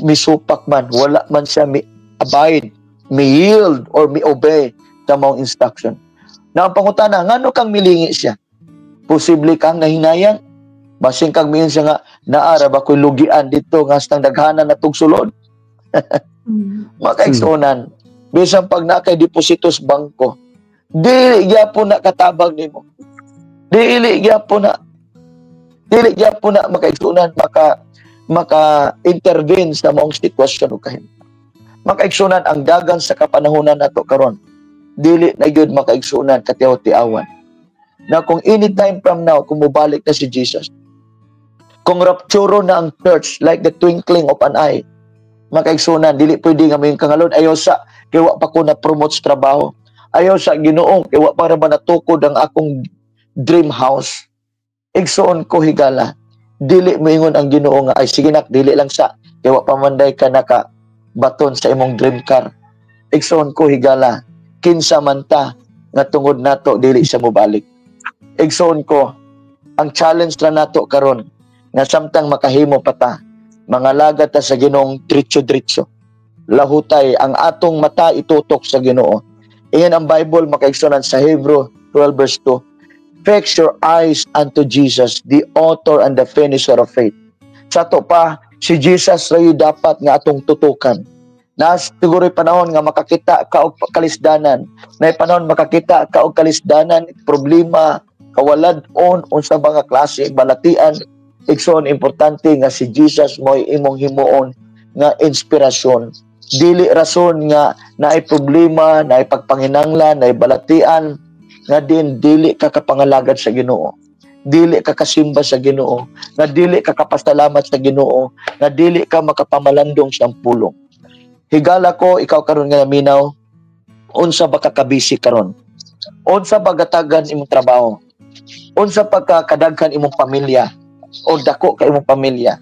misupak man, wala man siya mi abide, mi yield or mi obey sa maong instruction. Na ang pangutana, ngano kang milingi siya? Posible kang nahinayang? Basin kang miingon siya nga, "Naara ba ko'y lugian dito nga hastang daghanan na sulod?" Makaigsunan, bisan pag naa kay deposito sa bangko, dili gyapon na katabang nimo. Dili gyapon na dili gyapon na, makaigsunan, maka maka intervene sa maong sitwasyon ug kahim. Makaigsunan, ang dagan sa kapanahonan nato karon, dili na gyud, makaigsunan, katiaw-tiawan. Na kung anytime from now, kung mobalik na si Jesus, kung rapture na ang church like the twinkling of an eye, makaigsunan, dili pwede nga may kangalon, "Ayaw sa, kay wa pa ko na promote sa trabaho. Ayaw sa Ginoo, kay wa pa ra ba natukod ang akong dream house." Igsuon ko, higala, dili moingon ang Ginoo nga, "Ay sige nak, dili lang sa, kay wa pa man day ka naka baton sa imong dream car." Igsuon ko, higala, kinsa man ta nga tungod nato dili siya mobalik. Igsuon ko, ang challenge ra nato karon nga samtang makahimo pa ta, mangalaga ta sa Ginoong dritso-dritso. Lahutay ang atong mata itutok sa Ginoo. Iyan ang Bible, makaigsunan, sa Hebrew 12 verse 2. "Fix your eyes unto Jesus, the author and the finisher of faith." Sa to pa, si Jesus rayo dapat nga atong tutukan. Na siguro panahon nga makakita ka og kalisdanan, na panahon makakita ka og kalisdanan, problema, kawalad-on, unsa ba nga klase balatian. Igsoon, importante nga si Jesus mo'y imong himuon nga inspirasyon. Dili rason nga naay problema, naay pagpanginanglan, naay balatian nga din dili ka kapangalagad sa Ginoo, dili ka kasimba sa Ginoo, nga dili ka kapasalamat sa Ginoo, nga dili ka makapamalandong sa pulong. Higala ko, ikaw karon nga naminaw, unsa ba ka kabisi karon? Unsa ba gatagan imong trabaho? Unsa pa ka kadaghan imong pamilya o dako ka imong pamilya?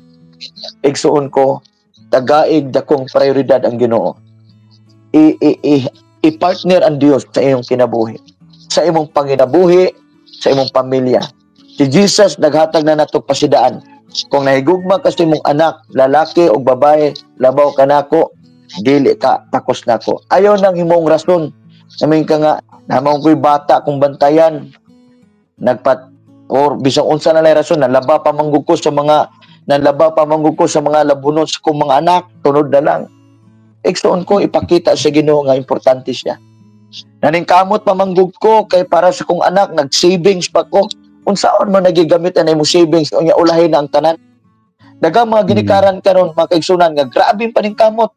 Igsuon ko, tagaig dakong prioridad ang Ginoo. I, i, i, i-partner ang Dios sa imong kinabuhi, sa imong panginabuhi, sa imong pamilya. Si Jesus naghatag na nato pasidaan. Kung nahigugma ka sa imong anak, lalaki o babae, labaw kanako, dili ka takos nako. Ayaw nang himong rason. Namin ka nga, namang ko'y bata kung bantayan. Nagpat or bisang unsa na lang rason, nalaba pa manggug ko sa mga labunon sa kong mga anak, tunod na lang. Igsoon ko, ipakita sa Ginoo nga importante siya. Naningkamot pa manggug ko kay para sa kong anak, nag-savings pa ko. Unsaon man nagigamit na imong savings, unya ulahin na ang tanan? Daghang mga ginikaran karon, mga kaigsunan, nga grabe paningkamot.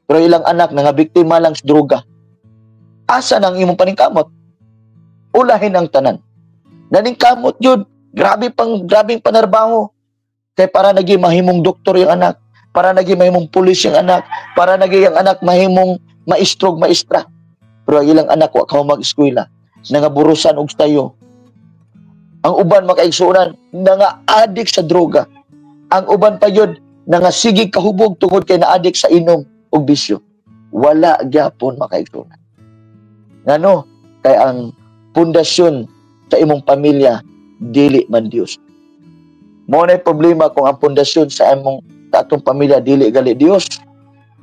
Pero ilang anak nga biktima lang sa droga. Asa nang imong paningkamot? Ulahin ang tanan. Naningkamot yun. Grabe pang grabing panarbaho. Kay para naging mahimong doktor yung anak, para naging mahimong pulis yung anak, para naging ang anak mahimong maestrog, maestra. Pero ang ilang anak wa ka mag-eskwela, nangaburusan og sayo. Ang uban, makaigsuonan, nanga-adik sa droga. Ang uban pa yun, nangasigig kahubog tungod kay na-adik sa inom og bisyo. Wala gyapon, makaigsuonan. Ngano? Kay ang pundasyon sa imong pamilya dili man Dios. Mo na problema kung ang pundasyon sa atong pamilya dili gali Dios.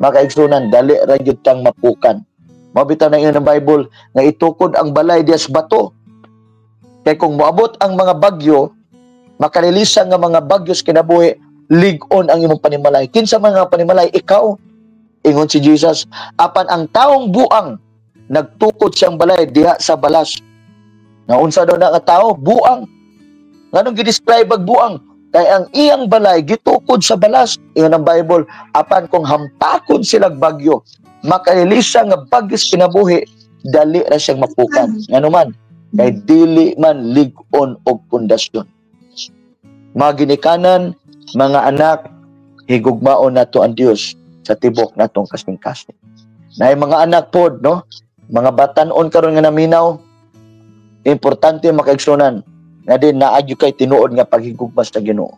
Makaigsunan, dali ra gyud tang mapukan. Mao bitaw na ingon ng Bible nga itukod ang balay diya sa bato. Kay kung moabot ang mga bagyo, makalilisan nga mga bagyo sa kinabuhi, lig-on ang imong panimalay. Kinsa man nga panimalay? Ikaw. Ingon si Jesus, apan ang taong buang nagtukod siyang balay diha sa balas. Naunsa daw na nga tao? Buang. Nganong gi-describe ag buang? Kay ang iyang balay gitukod sa balas. Ingon ang Bible, apan kung hampakon silag bagyo, makalilisa nga bagyo sa kinabuhi, dali ra siyang mapukan. Ngano man? Kay dili man lig-on og pundasyon. Mga ginikanan, mga anak, higugmaon nato ang Dios sa tibok natong kasing-kasing. Naay mga anak pod, no? Mga batan-on karon nga naminaw, importante, makaigsunan, nga din naadyo kay tinuod nga paghigugma sa Ginoo.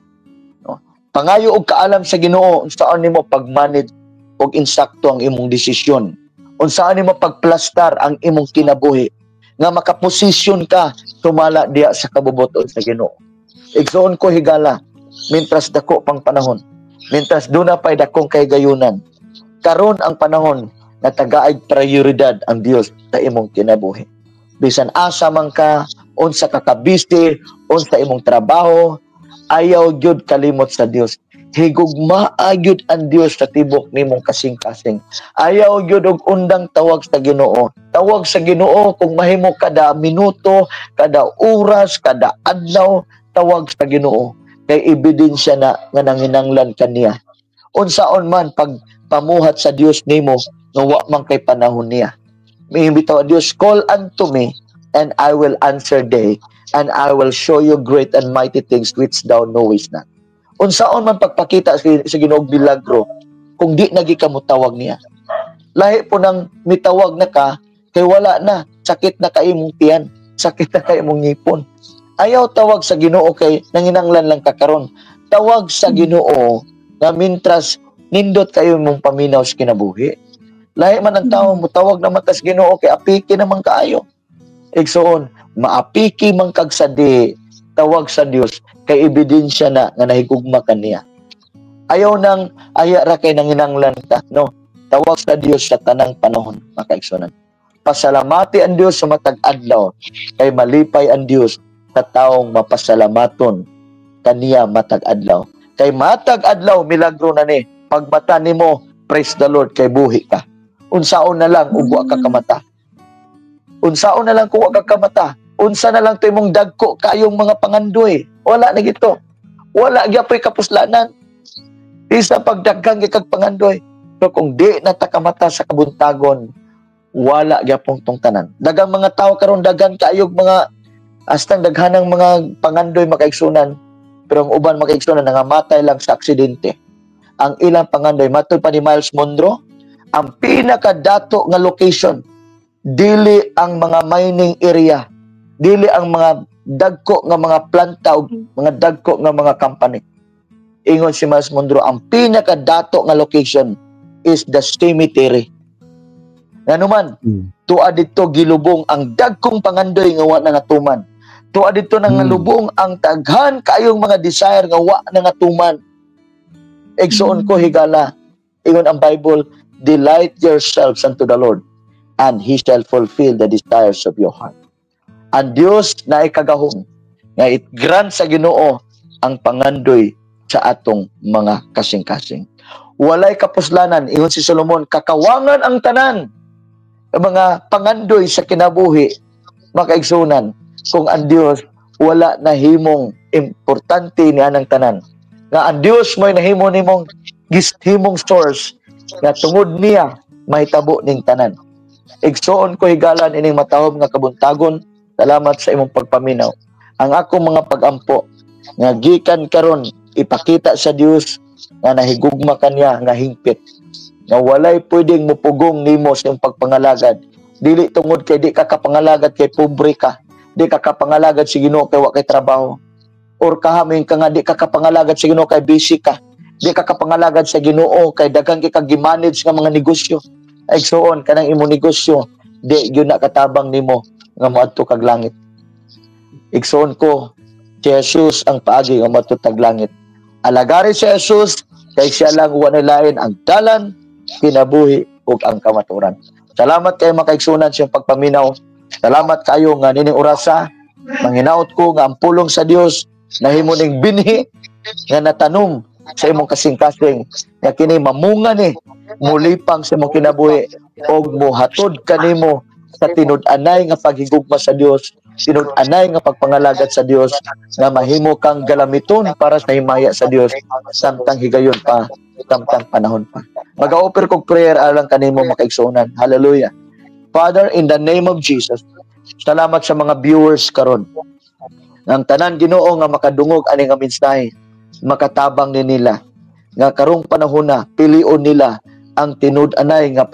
No? Pangayo og kaalam sa Ginoo unsaon nimo pag-manage og insakto ang imong desisyon. Unsaon nimo pagplastar ang imong kinabuhi nga makaposisyon ka sumala diya sa kabubuton sa Ginoo. Igsoon ko, higala, mintras dako pang panahon, mintras duna pay dakong kahigayunan, karon ang panahon na tagaag prioridad ang Dios sa imong kinabuhi. Bisan asa man ka, unsa ka kabisi, unsa imong trabaho, ayaw gyud kalimot sa Dios. Higugmaa gyud ang Dios sa tibok nimong kasing-kasing. Ayaw gyud og undang tawag sa Ginoo. Tawag sa Ginoo kung mahimo kada minuto, kada oras, kada adlaw, tawag sa Ginoo. Kay ebidensya na nga nanginanglan kaniya. Unsaon man pag pamuhat sa Dios nimo nga wa man kay panahon niya? Miingon ang Dios, "Call unto me and I will answer thee and I will show you great and mighty things which thou knowest not." Unsaon man pagpakita sa Ginoo milagro kung di nagi ka motawag niya? Lahi po nang mitawag na ka kay wala na, sakit na kay imong tiyan, sakit na kay imong ngipon. Ayaw tawag sa Ginoo kay nanginanglan lang ka karon. Tawag sa Ginoo nga mintras nindot kayo imong paminaw sa kinabuhi. Lahi man ang tao, mutawag naman tas Ginoo kay apiki naman kaayo. Igsoon, maapiki man kag sa di, tawag sa Dios kay ebidensya na nga nahigugma ka niya. Ayaw nang aya ra kay nanginanglan ka, no? Tawag sa Dios sa tanang panahon, makaigsunan. Pasalamati ang Dios sa matag adlaw kay malipay ang Dios sa taong mapasalamaton kaniya matag adlaw. Kay matag adlaw milagro na ni. Pagmata nimo, Praise the Lord kay buhi ka. Unsaon na lang ug wa ka kamata? Unsaon na lang kung wa ka kamata? Unsa na lang to imong dagko kayong mga pangandoy? Wala na gito. Wala gyapoy kapuslanan. Isa pagdaghan gyud kag pangandoy. Pero kung di na ta kamata sa kabuntagon, wala gyapon tong tanan. Daghang mga tao karon, daghan kaayog mga astang daghanang mga pangandoy, makaigsunan. Pero ang uban, makaigsunan, nangamatay lang sa aksidente. Ang ilang pangandoy, matud pa ni Miles Monroe, ang pinakadato nga location dili ang mga mining area, dili ang mga dagko nga mga planta o mga dagko nga mga company. Ingon si Miles Monroe, ang pinakadato nga location is the cemetery. Nganuman, tuwa dito gilubong ang dagkong pangandoy nga wa na natuman. Tuwa dito nang nalubong ang daghan kayong mga desire nga wa na natuman. Igsoon ko higala, ingon ang Bible, "Delight yourselves unto the Lord, and He shall fulfill the desires of your heart." Ang Dios na ikagahom nga it-grant sa Ginoo ang pangandoy sa atong mga kasing-kasing. Walay kapuslanan, ingon si Solomon, kakawangan ang tanan ang mga pangandoy sa kinabuhi, makaigsunan, kung ang Dios wala nahimong importante ni anang tanan. Nga ang Dios mo'y nahimo nimong gishimong source nga tungod niya mahitabo ning tanan. Igsoon ko higalan ining matahom nga kabuntagon, salamat sa imong pagpaminaw. Ang akong mga pagampo nga gikan karon ipakita sa Dios nga nahigugma kaniya nga hingpit nga walay pwedeng mupugong nimo sa imong pagpangalagad. Dili tungod kay di ka kapangalagad kay pobre ka, di ka kapangalagad sa Ginoo kay wa kay trabaho, or kahamin ka nga di ka kapangalagad sa Ginoo kay busy ka, di ka kapangalagad sa Ginoo kay daghan kay kag gi-manage nga mga negosyo. Ay igsoon, kanang imong negosyo di gyud na katabang nimo nga moadto kag langit. Igsoon ko, si Jesus ang paagi nga moadto tag langit. Alagari si Jesus kay siya lang, wa lain, ang dalan, kinabuhi ug ang kamaturan. Salamat kayo, makaigsunan, sa iyong pagpaminaw. Salamat kayo nga nining orasa manghinaot ko nga ang pulong sa Dios nahimo ning binhi nga natanom sa imong kasing-kasing, nga kini mamunga ni mulipang sa imong kinabuhi og mohatod kanimo sa tinud-anay nga paghigugma sa Dios, tinud-anay nga pagpangalagad sa Dios, nga mahimo kang galamiton para sa himaya sa Dios samtang higayon pa, samtang panahon pa. Mag-offer kog prayer alang kanimo, makaigsuonan. Hallelujah. Father, in the name of Jesus, salamat sa mga viewers karon. Ang tanan, Ginoo, nga makadungog ani nga mensahe, makatabang ni nila nga karong panahon na pilion nila ang tinud-anay nga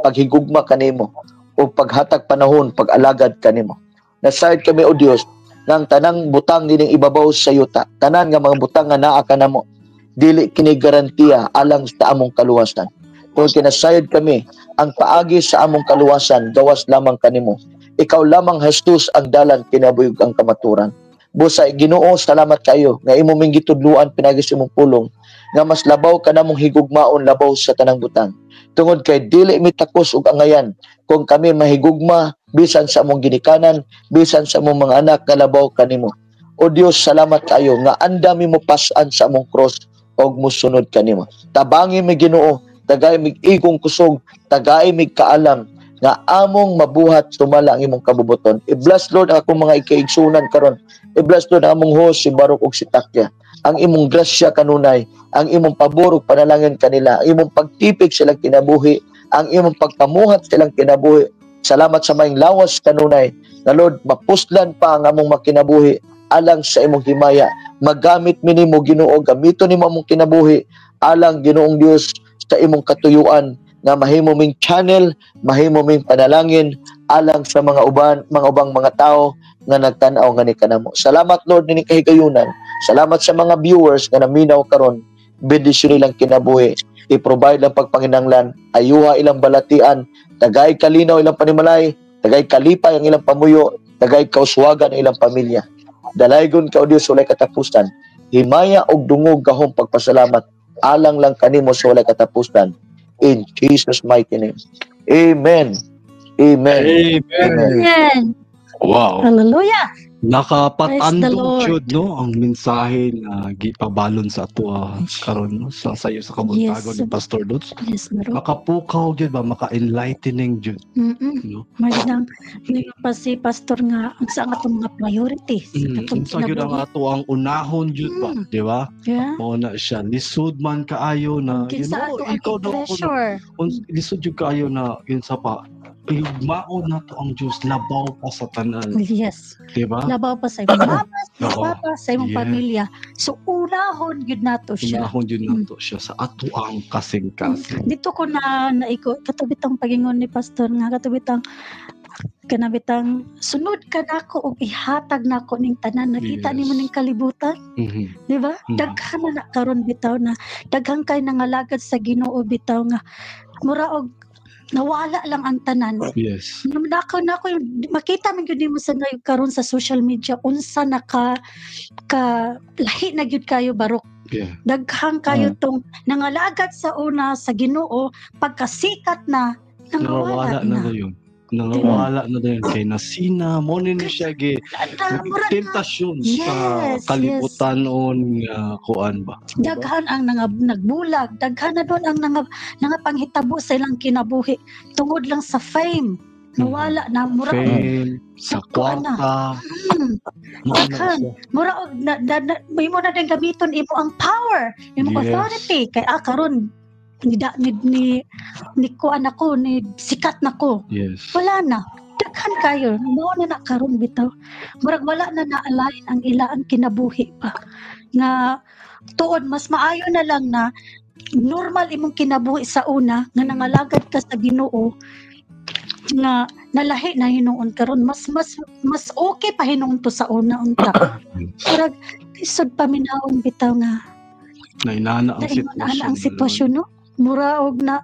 paghigugma kanimo o paghatag panahon pag-alagad kanimo. Nasayod kami, o Dios, nga ang tanang butang nining ibabaw sa yuta, tanan nga mga butang nga naa kanamo, dili kini garantiya alang sa among kaluwasan. Kung kinasayod kami, ang paagi sa among kaluwasan gawas lamang kanimo. Ikaw lamang, Jesus, ang dalan, kinabuhi ug ang kamaturan. Busa, Ginoo, salamat kayo nga imo ming gitudluan pinagi sa imong pulong nga mas labaw ka namong higugmaon labaw sa tanang butang. Tungod kay dili mi takos og angayan kung kami mahigugma bisan sa among ginikanan, bisan sa among mga anak nga labaw kanimo. O Dios, salamat kayo nga andam mi mo pas-an sa among cross og musunod kanimo. Tabangi mi, Ginoo, tagay mig igong kusog, tagay mig kaalam nga among mabuhat sumala ang imong kabubuton. I-bless, Lord, ang akong mga ikaigsunan karon. I-bless, Lord, ang among host, si Barok ug si Takya. Ang imong grasya kanunay, ang imong pabor ug panalangin kanila, ang imong pagtipig silang kinabuhi, ang imong pagpamuhat silang kinabuhi. Salamat sa maayong lawas kanunay. Na Lord, mapuslan pa ang among makinabuhi alang sa imong himaya. Magamit mi nimo, Ginoo, gamiton nimo among kinabuhi alang, Ginoong Dios, sa imong katuyuan, nga mahimo ming channel, mahimo ming panalangin alang sa mga uban, mga ubang mga tao nga nagtan-aw nga ni kanamo. Salamat, Lord, nining kahigayunan. Salamat sa mga viewers nga naminaw karon. Bendisyon ilang kinabuhi. I-provide lang pagpanginanglan, ayuha ilang balatian, tagay kalinaw ilang panimalay, tagay kalipay ang ilang pamuyo, tagay kauswagan ang ilang pamilya. Dalaygon ka, O Dios, walay katapusan. Himaya og dungog, gahom, pagpasalamat alang lang kanimo sa walay katapusan. In Jesus' mighty name. Amen. Amen. Amen. Amen. Wow. Hallelujah. Nakapatandog Lord. Jud, no, ang mensahe na gipabalon sa ato karon, no, sa sayo sa kabuntagon ni Pastor Dutz. Yes, bro. Makapukaw gyud ba, maka-enlightening jud, no? May nang ningon pa si pastor nga unsa ang atong mga priorities atong Unsa gyud ang kinabuhi. Ato ang unahon jud ba, di ba? Yeah. Mao na siya. Lisod man kaayo na you Kinsa know, ato ang ikaw daw ako treasure. Lisod jud kaayo na yun sa pa mao na to ang Diyos labaw pa sa tanan, di ba? Labaw pa sa imong mama, sa imong papa, sa imong pamilya. So unahon gyud nato siya. Unahon jud nato siya sa ato ang kasing-kasing. Dito ko na naiko katubitang pagingon ni pastor nga katubitang kanabitang sunod ka nako og ihatag nako ning tanan, nakita nimo ning kalibutan, di ba? Daghan na na karon bitaw na daghan kay nangalagad sa Ginoo bitaw nga mura og nawala lang ang tanan. Nako nako yung makita man gyud nimo sa ngayon karon sa social media unsa na ka ka lahi na gyud kayo barok. Daghan kayo tong nangalagad sa una sa Ginoo, pagkasikat na Nawala nangawala na na. dayon. Nangawala na dayon kay nasina mo ni siya gi Mura na. Tentasyon sa kalibutan on nga kuan ba. Daghan ang nagbulag, daghan na doon ang nangapanghitabo sa ilang kinabuhi tungod lang sa fame. Nawala na mura og Fame, sa Kuan na. kwarta. Mao na Daghan. siya. Mura og na, na, na, imo na din gamiton imo ang power, imong authority kay karon ni, da, ni, ni, ni kuan ako, ni sikat na ko. Wala na. Daghan kayo. Mao na na karon bitaw. Murag wala na na-align ang ila ang kinabuhi pa. Nga tuod mas maayo na lang na normal imong kinabuhi sa una nga nangalagad ka sa Ginoo nga nalahi na hinuon karon, mas mas mas okay pa hinuon to sa una unta. Murag lisod paminawon bitaw nga Nainana ang na ingon ana sitwasyon. Ang sitwasyon, no, mura og na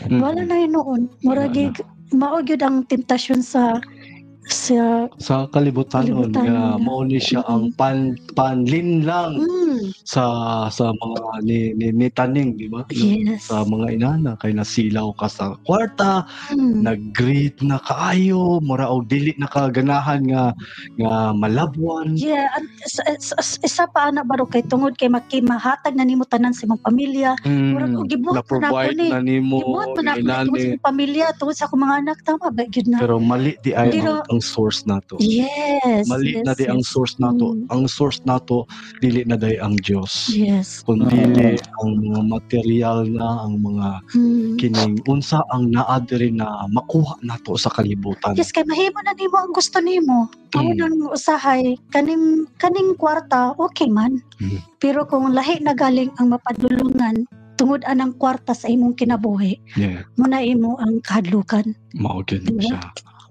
wala na hinuon, mura Wala na. gig mao gyud ang temptasyon sa Sa kalibutan on kalibutan, nga nga. mao ni siya ang panlinlang sa mga ni taning, di ba? Yes. Sa mga inana kay nasilaw ka sa kwarta, nag-greet na kaayo, mura og dili na ka ganahan nga nga malabwan. Yeah, isa pa ana baro kay tungod kay mahatag na nimo tanan sa imong pamilya. Murag og gibuhat na nako Na-provide ni. na nimo Gibuhat man ako ni inani. tungod sa imong pamilya, tungod sa akong mga anak, tama ba gyud na? Pero mali di ay ang source nato. Mali na di ang source nato. Ang source nato dili na day ang Dios. Kundi ang mga material na ang mga kining unsa ang naa diri na makuha nato sa kalibutan. Yes, kay mahimo na nimo ang gusto nimo. Mao nang usahay kaning kaning kwarta okay man. Pero kung lahi na galing ang mapadulungan tungod anang kwarta sa imong kinabuhi, muna imo ang kahadlukan. Mao gyud Diba? siya.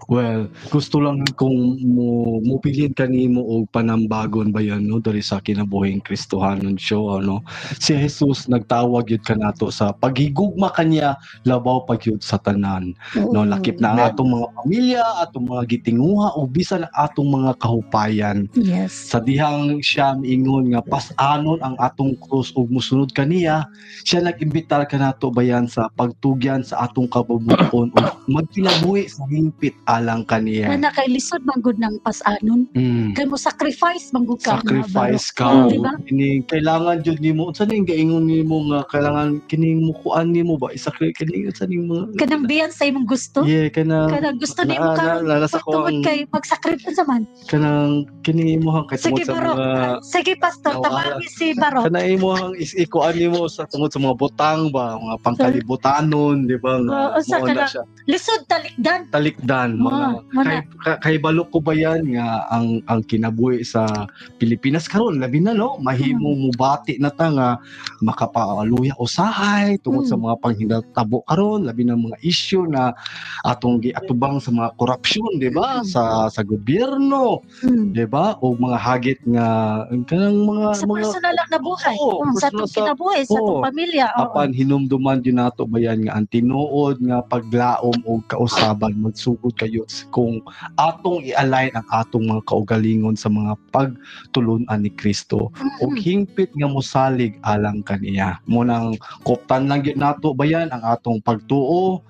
Well, gusto lang kung mo mubilin kanimo og panambagon ba yan, no, diri sa Kinabuhing Kristohanon Show, ano. Si Jesus nagtawag yun kanato sa paghigugma kanya labaw pa gyud sa tanan, no, lakip na ang Amen. atong mga pamilya, atong mga gitinguha o bisan ang atong mga kahupayan. Sa dihang siya miingon nga pas-anon ang atong krus ug musunod kaniya, siya nag-imbitar kanato bayan sa pagtugyan sa atong kabubuton ug magkinabuhi sa hingpit alang kaniya. Kana kay lisod man gud ng pas-anon. Kay mo sacrifice man gud ka. Sacrifice ka. Diba? Kining kailangan jud nimo, unsa ning gaingon nimo nga kailangan kining mukuan nimo ba, isakri kining unsa ning mga Kanang biyan sa imong gusto. Yeah, kanang Kanang gusto nimo karon na, nasa ko tungod ang kay mag-sacrifice man. Kanang kining imong kay Sige tungod sa Barok. mga Sige pastor, Nawala. tabagi si Barok. Kanang imong is ikuan nimo sa tungod sa mga butang ba, mga pangkalibutanon, di ba, nga Oo, sa mao na kanang- siya. Lisod talikdan. Talikdan mga Mao na. Kay balok ko ba yan nga ang kinabuhi sa Pilipinas karon labi na, no, mahimo mubati na ta nga makapaaluya usahay tungod sa mga panghinatabo karon, labi na mga issue na atong giatubang sa mga korupsyon, di ba, sa gobyerno, di ba, o mga hagit nga kanang mga Sa mga personal lang na buhay. Oo, Sa personal atong kinabuhi, sa atong pamilya. Oo. Apan hinumduman gyud nato bayan nga ang tinuod nga paglaom og kausaban magsugod kayo kung atong i-align ang atong mga kaugalingon sa mga pagtulunan ni Kristo ug hingpit nga mosalig alang kaniya. Mo nang koptan lang gyud nato bayan ang atong pagtuo,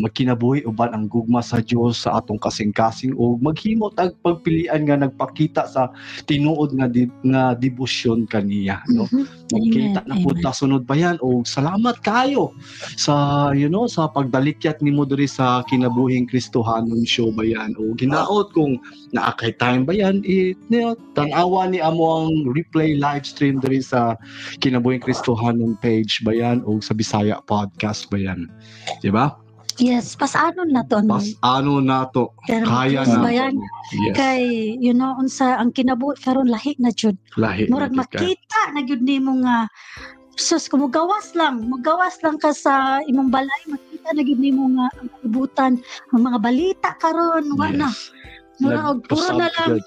magkinabuhi uban ang gugma sa Dios sa atong kasing-kasing ug maghimo tag pagpilian nga nagpakita sa tinuod nga nga debosyon kaniya, no? Magkita na pud ta sunod bayan ug salamat kayo sa sa pagdalikyat nimo diri sa Kinabuhing Kristohanon Show bayan. O ginaot kung naa kay time bayan, tan-awa ni amo ang replay live stream diri sa Kinabuhing Kristohanon page bayan o sa Bisaya Podcast bayan. Di ba? Yes, pasanon na to. Pasano na to. Kaya na. Bayan. Yes. Kay unsa ang kinabuhi karon, lahi na jud. Lahi. Murag makita na gyud nimo nga sus, kung mugawas lang ka sa imong balay, makita na gyud nimo nga ang kalibutan, ang mga balita karon wa na. Mura og puro na lang.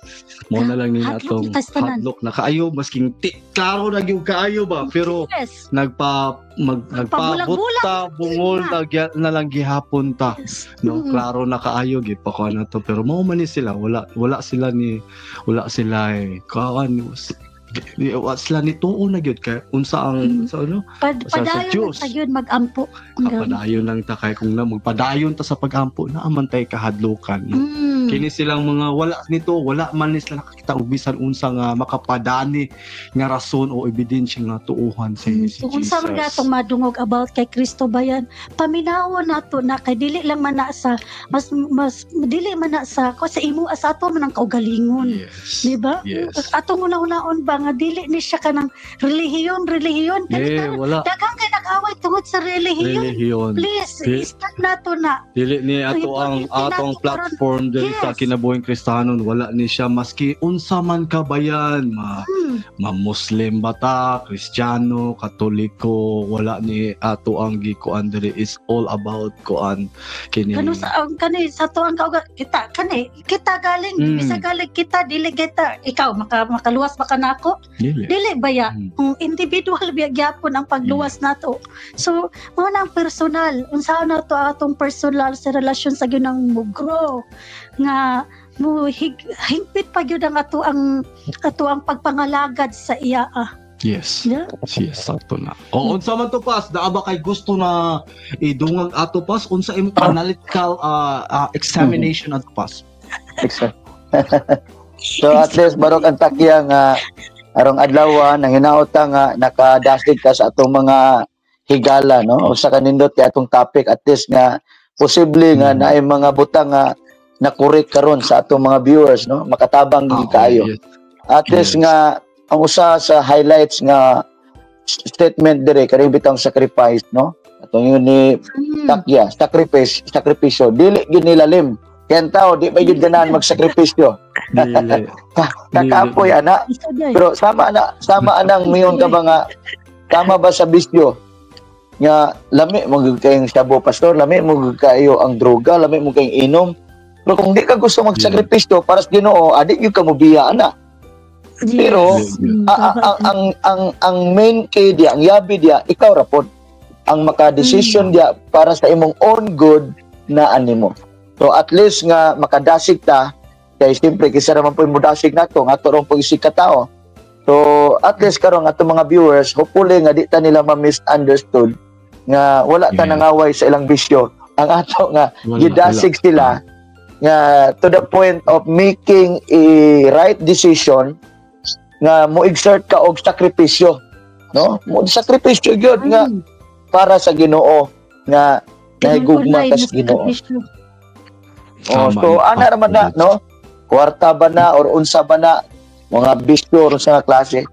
Mo na lang ni Hadlok atong na tanan. Hadlok na kaayo masking klaro na gyud kaayo ba, pero Yes. nagpabulag ta bungol na lang gihapon ta. No, klaro na kaayo gid pa ko na to, pero mao man ni sila, wala wala sila ni wala sila eh kaan wa sila ni tuo na gyud kay unsa ang sa ano sa Padayon Diyos. lang ta gyud magampo. Padayon lang ta kay kung na magpadayon ta sa pagampo na man tay kahadlokan, no? Kini silang mga wala nito, wala man ni sila nakakita og bisan unsa nga makapadani nga rason o ebidensya nga tuohan sa si So, unsa man Jesus. gatong madungog about kay Kristo bayan, paminawon nato na kay dili lang man na sa mas mas dili man na sa ko sa imo sa ato man ang kaugalingon. Yes. Di ba? Yes. Atong una-unaon ba nga dili ni siya kanang relihiyon, relihiyon. Kani Eh, karon, wala. daghang kay nag-away tungod sa relihiyon. Relihiyon. Please, i-start nato na. Dili ni ato ang Importante nato atong karon. platform diri sa Kinabuhing Kristohanon, wala ni siya maski unsa man ka bayan, ma ma Muslim ba ta, Kristiyano, Katoliko, wala ni ato ang gikuan diri, is all about kuan kini. Kano sa ang kani sa to ang kauga kita kani kita galing bisa galing kita dili kita ikaw makaluwas ba ka nako? Dili. Dili ba ya? Kung individual biya gyapon ang pagluwas nato. So mao na ang personal, unsa na to atong personal sa relasyon sa Ginang mo grow nga mo hingpit pa gyud ang ato ang pagpangalagad sa iya. Yes. Yeah. Yes, sakto na. O unsa man to pas, naa ba kay gusto na idungag ato pas, unsa imong analytical examination ato pas? So at least barok ang takya nga arong adlaw nang hinaot nga nakadasig ka sa atong mga higala, no, usa ka nindot kay atong topic, at least nga posible nga naay mga butang nga nakorek karon sa atong mga viewers, no, makatabang gid kaayo. At least nga ang usa sa highlights nga statement dire kani bitang sacrifice, no, atong yun ni takya sacrifice, sakripisyo dili gyud nilalim kay ang tao di ba gyud ganahan magsakripisyo. Dili. Kakapoy ana. Isa day. Pero sama na, sama anang mayon ka ba nga tama ba sa bisyo nga lami mo gyud kayong shabu, pastor, lami mo gyud kayo ang droga, lami mo kayong inom, pero kung di ka gusto magsakripisyo para sa Ginoo, adi gyud ka mobiya ana. Pero, ang main key diya, ang yabi diya, ikaw ra pod ang maka-decision diya para sa imong own good na animo. So at least nga makadasig ta kay siyempre kisa naman po modasig nato nga ato rong pag-isig ka tao. So at least karon ato mga viewers, hopefully nga di ta nila ma-misunderstood nga wala ta nangaway sa ilang bisyo. Ang ato nga Wala, gidasig wala. sila nga to the point of making a right decision nga mo exert ka og sakripisyo, no, mo sakripisyo gyud nga para sa Ginoo nga nahigugma ka sa Ginoo. Oh, Tama so yun. ana ra man na, no, kwarta ba na or unsa ba na mga bisyo or unsa nga klase.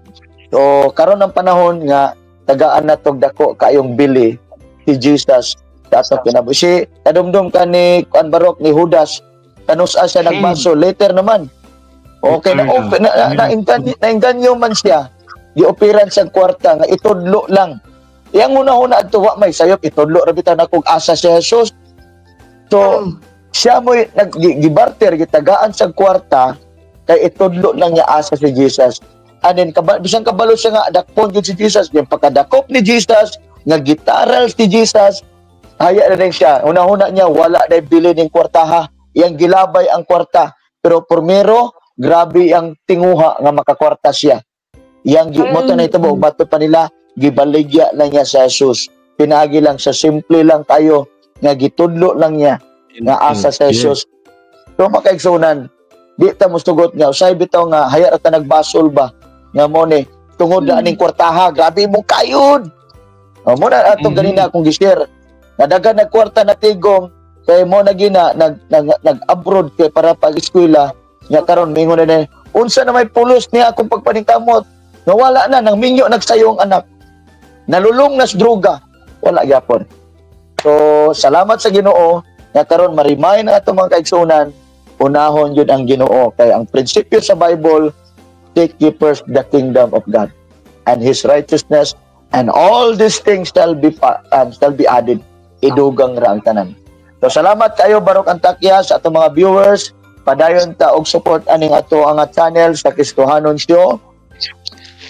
So karon ang panahon nga tagaan na tog dako kaayong bili si Jesus sa atong kinabuhi. Si kadumdum ka ni Kuan Barok, ni Judas, kanusa siya nagbaso later naman. Okay na Later na. open na na, na, nainganyo man siya. Gioperan sa kwarta nga itudlo lang. Iyang una-una adto wa may sayop, itudlo ra bitaw na kung asa si Jesus. So siya mo naggibarter, gitagaan sa kwarta kay itudlo lang niya asa si Jesus. Anin bisan kabalo siya nga dakpon gyud si Jesus, yung pagkadakop ni Jesus, nga gitaral si Jesus, haya na rin siya. Una-una niya wala na bili ning kwartaha. Iyang gilabay ang kwarta. Pero primero, grabe ang tinguha nga makakwarta siya. Iyang mo to na ito bato pa nila, gibaligya lang niya sa Jesus. Pinaagi lang sa simple lang kayo nga gitudlo lang niya nga asa sa Jesus. So makaigsunan, di ta musugot nga usay bitaw nga haya ra ta nagbasol ba nga mo ni tungod na aning kwartaha, grabe imong kayod. O, mo na atong ganina akong gi-share. Nadagan nagkwarta na tigom kay mo na gina nag-abroad kay para pag-eskwela nga karon mingon na unsa na may pulos niya akong pagpaningkamot. Nawala na nang minyo nagsayo ang anak. Nalulong nas droga. Wala gyapon. So salamat sa Ginoo nga karon marimay na atong mga kaigsunan, unahon jud ang Ginoo kay ang prinsipyo sa Bible, seek ye first the kingdom of God and His righteousness, and all these things shall be added. Idugang ra ang tanan. So salamat kayo Barok Antakya sa atong mga viewers. Padayon ta og support aning ato ang channel sa Kristohanon Show.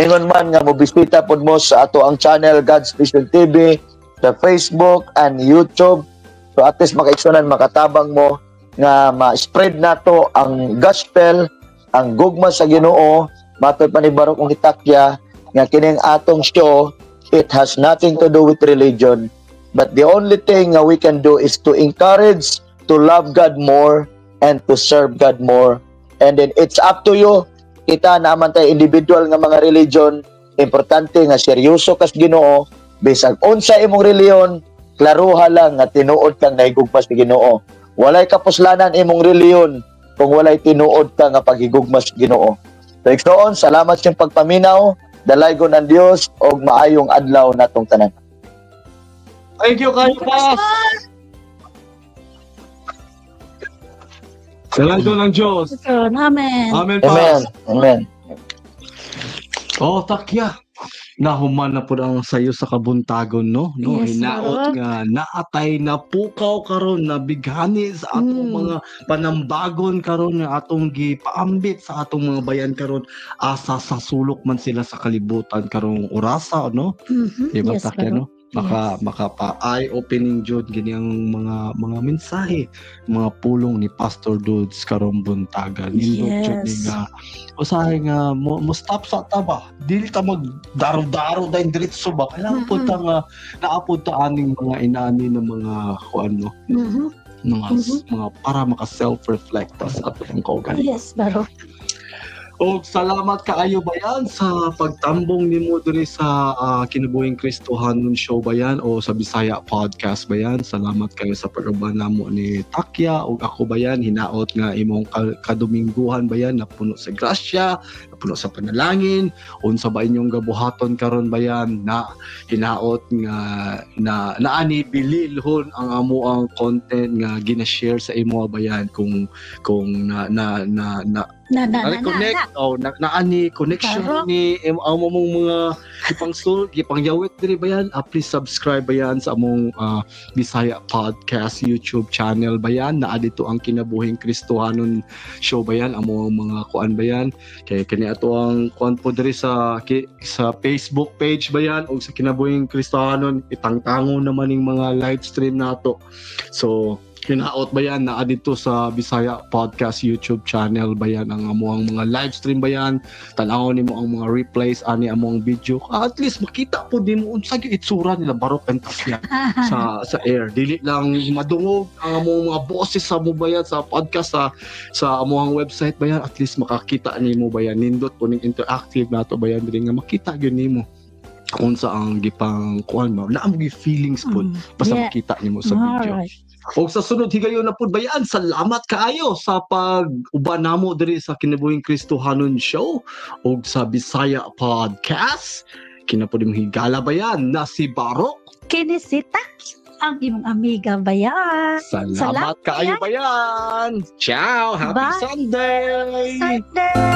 Ingon man nga mobisita pod mo sa ato ang channel God's Vision TV sa Facebook and YouTube. So at least makaigsunan makatabang mo nga ma-spread nato ang gospel, ang gugma sa Ginoo. Matod pa ni Barok ug Takya nga kining atong show, it has nothing to do with religion, but the only thing nga we can do is to encourage to love God more and to serve God more. And then it's up to you. Kita naman tayo individual nga mga religion, importante nga seryoso kas Ginoo. Bisag unsa imong relihiyon, klaruha lang nga tinuod kang nahigugma sa Ginoo. Walay kapuslanan imong relihiyon kung walay tinuod ka nga paghigugma sa Ginoo. So igsoon, salamat sa pagpaminaw. Dalaygon ang Dios og maayong adlaw natong tanan. Thank you kayo, Pas. Dalaygon ang Dios. Amen. Amen, Pas. Amen. Amen. Oh, Takya. Nahuman na po ang sayo sa kabuntagon, no? No, yes, hinaot nga naatay na pukaw karon na bighani sa atong mga panambagon karon nga atong gipaambit sa atong mga bayan karon, asa sa sulok man sila sa kalibutan karong orasa, no? Diba, Yes, Takya, no? Yes. Makapa eye-opening jud ganyang mga mensahe, mga pulong ni Pastor Dudes karong buntagan. Nindot jud ni nga usahay nga mo stop sa ta ba. Dili ta mag daro-daro dayon diretso ba. Kailangan pud ta nga naapod ta aning mga inani ng mga kuan, no? Mga para maka self-reflect ta sa atong kaugalingon. Yes, baro. Og salamat kaayo bayan sa pagtambong nimo diri sa Kinabuhing Kristohanon Show bayan o sa Bisaya Podcast bayan. Salamat kayo sa pag-uban namo ni Takya og ako bayan. Hinaot nga imong kadumingguhan bayan napuno sa grasya, napuno sa panalangin. Unsa ba inyong gabuhaton karon bayan na hinaot nga na naani bililhon ang amo ang content nga gina-share sa imo bayan kung na na na na na oh naani connection Barok. Ni ang among mga gipangsul gipangyawit diri bayan. Please subscribe bayan sa among Bisaya Podcast YouTube channel bayan. Naa dito ang Kinabuhing Kristohanon Show bayan, among mga kuan bayan kay kani ato ang kuan po diri sa Facebook page bayan og sa Kinabuhing Kristohanon itangtango naman ning mga live stream nato. So hinaot bayan naa dito sa Bisaya Podcast YouTube channel bayan ang amuang mga live stream bayan. Tan-awon nimo ang mga replays ani among video. At least makita po nimo unsa gyud itsura nila Barok and Takya sa air. Dili lang madungog ang among mga boses sa mo bayan sa podcast sa amuang website bayan. At least makakita nimo bayan. Nindot po ning interactive nato bayan diri nga makita gyud nimo unsa ang gipang kuan mo. Naa mo feelings po basta makita nimo sa video. Alright. O sa sunod higayon na pud bayan, salamat kaayo sa pag-uban namo diri sa Kinabuhing Kristohanon Show og sa Bisaya Podcast. Kina pud imong higala bayan na si Barok. Kini si Takya ang imong amiga bayan. Salamat kaayo bayan. Ciao, happy Bye. Sunday. Sunday.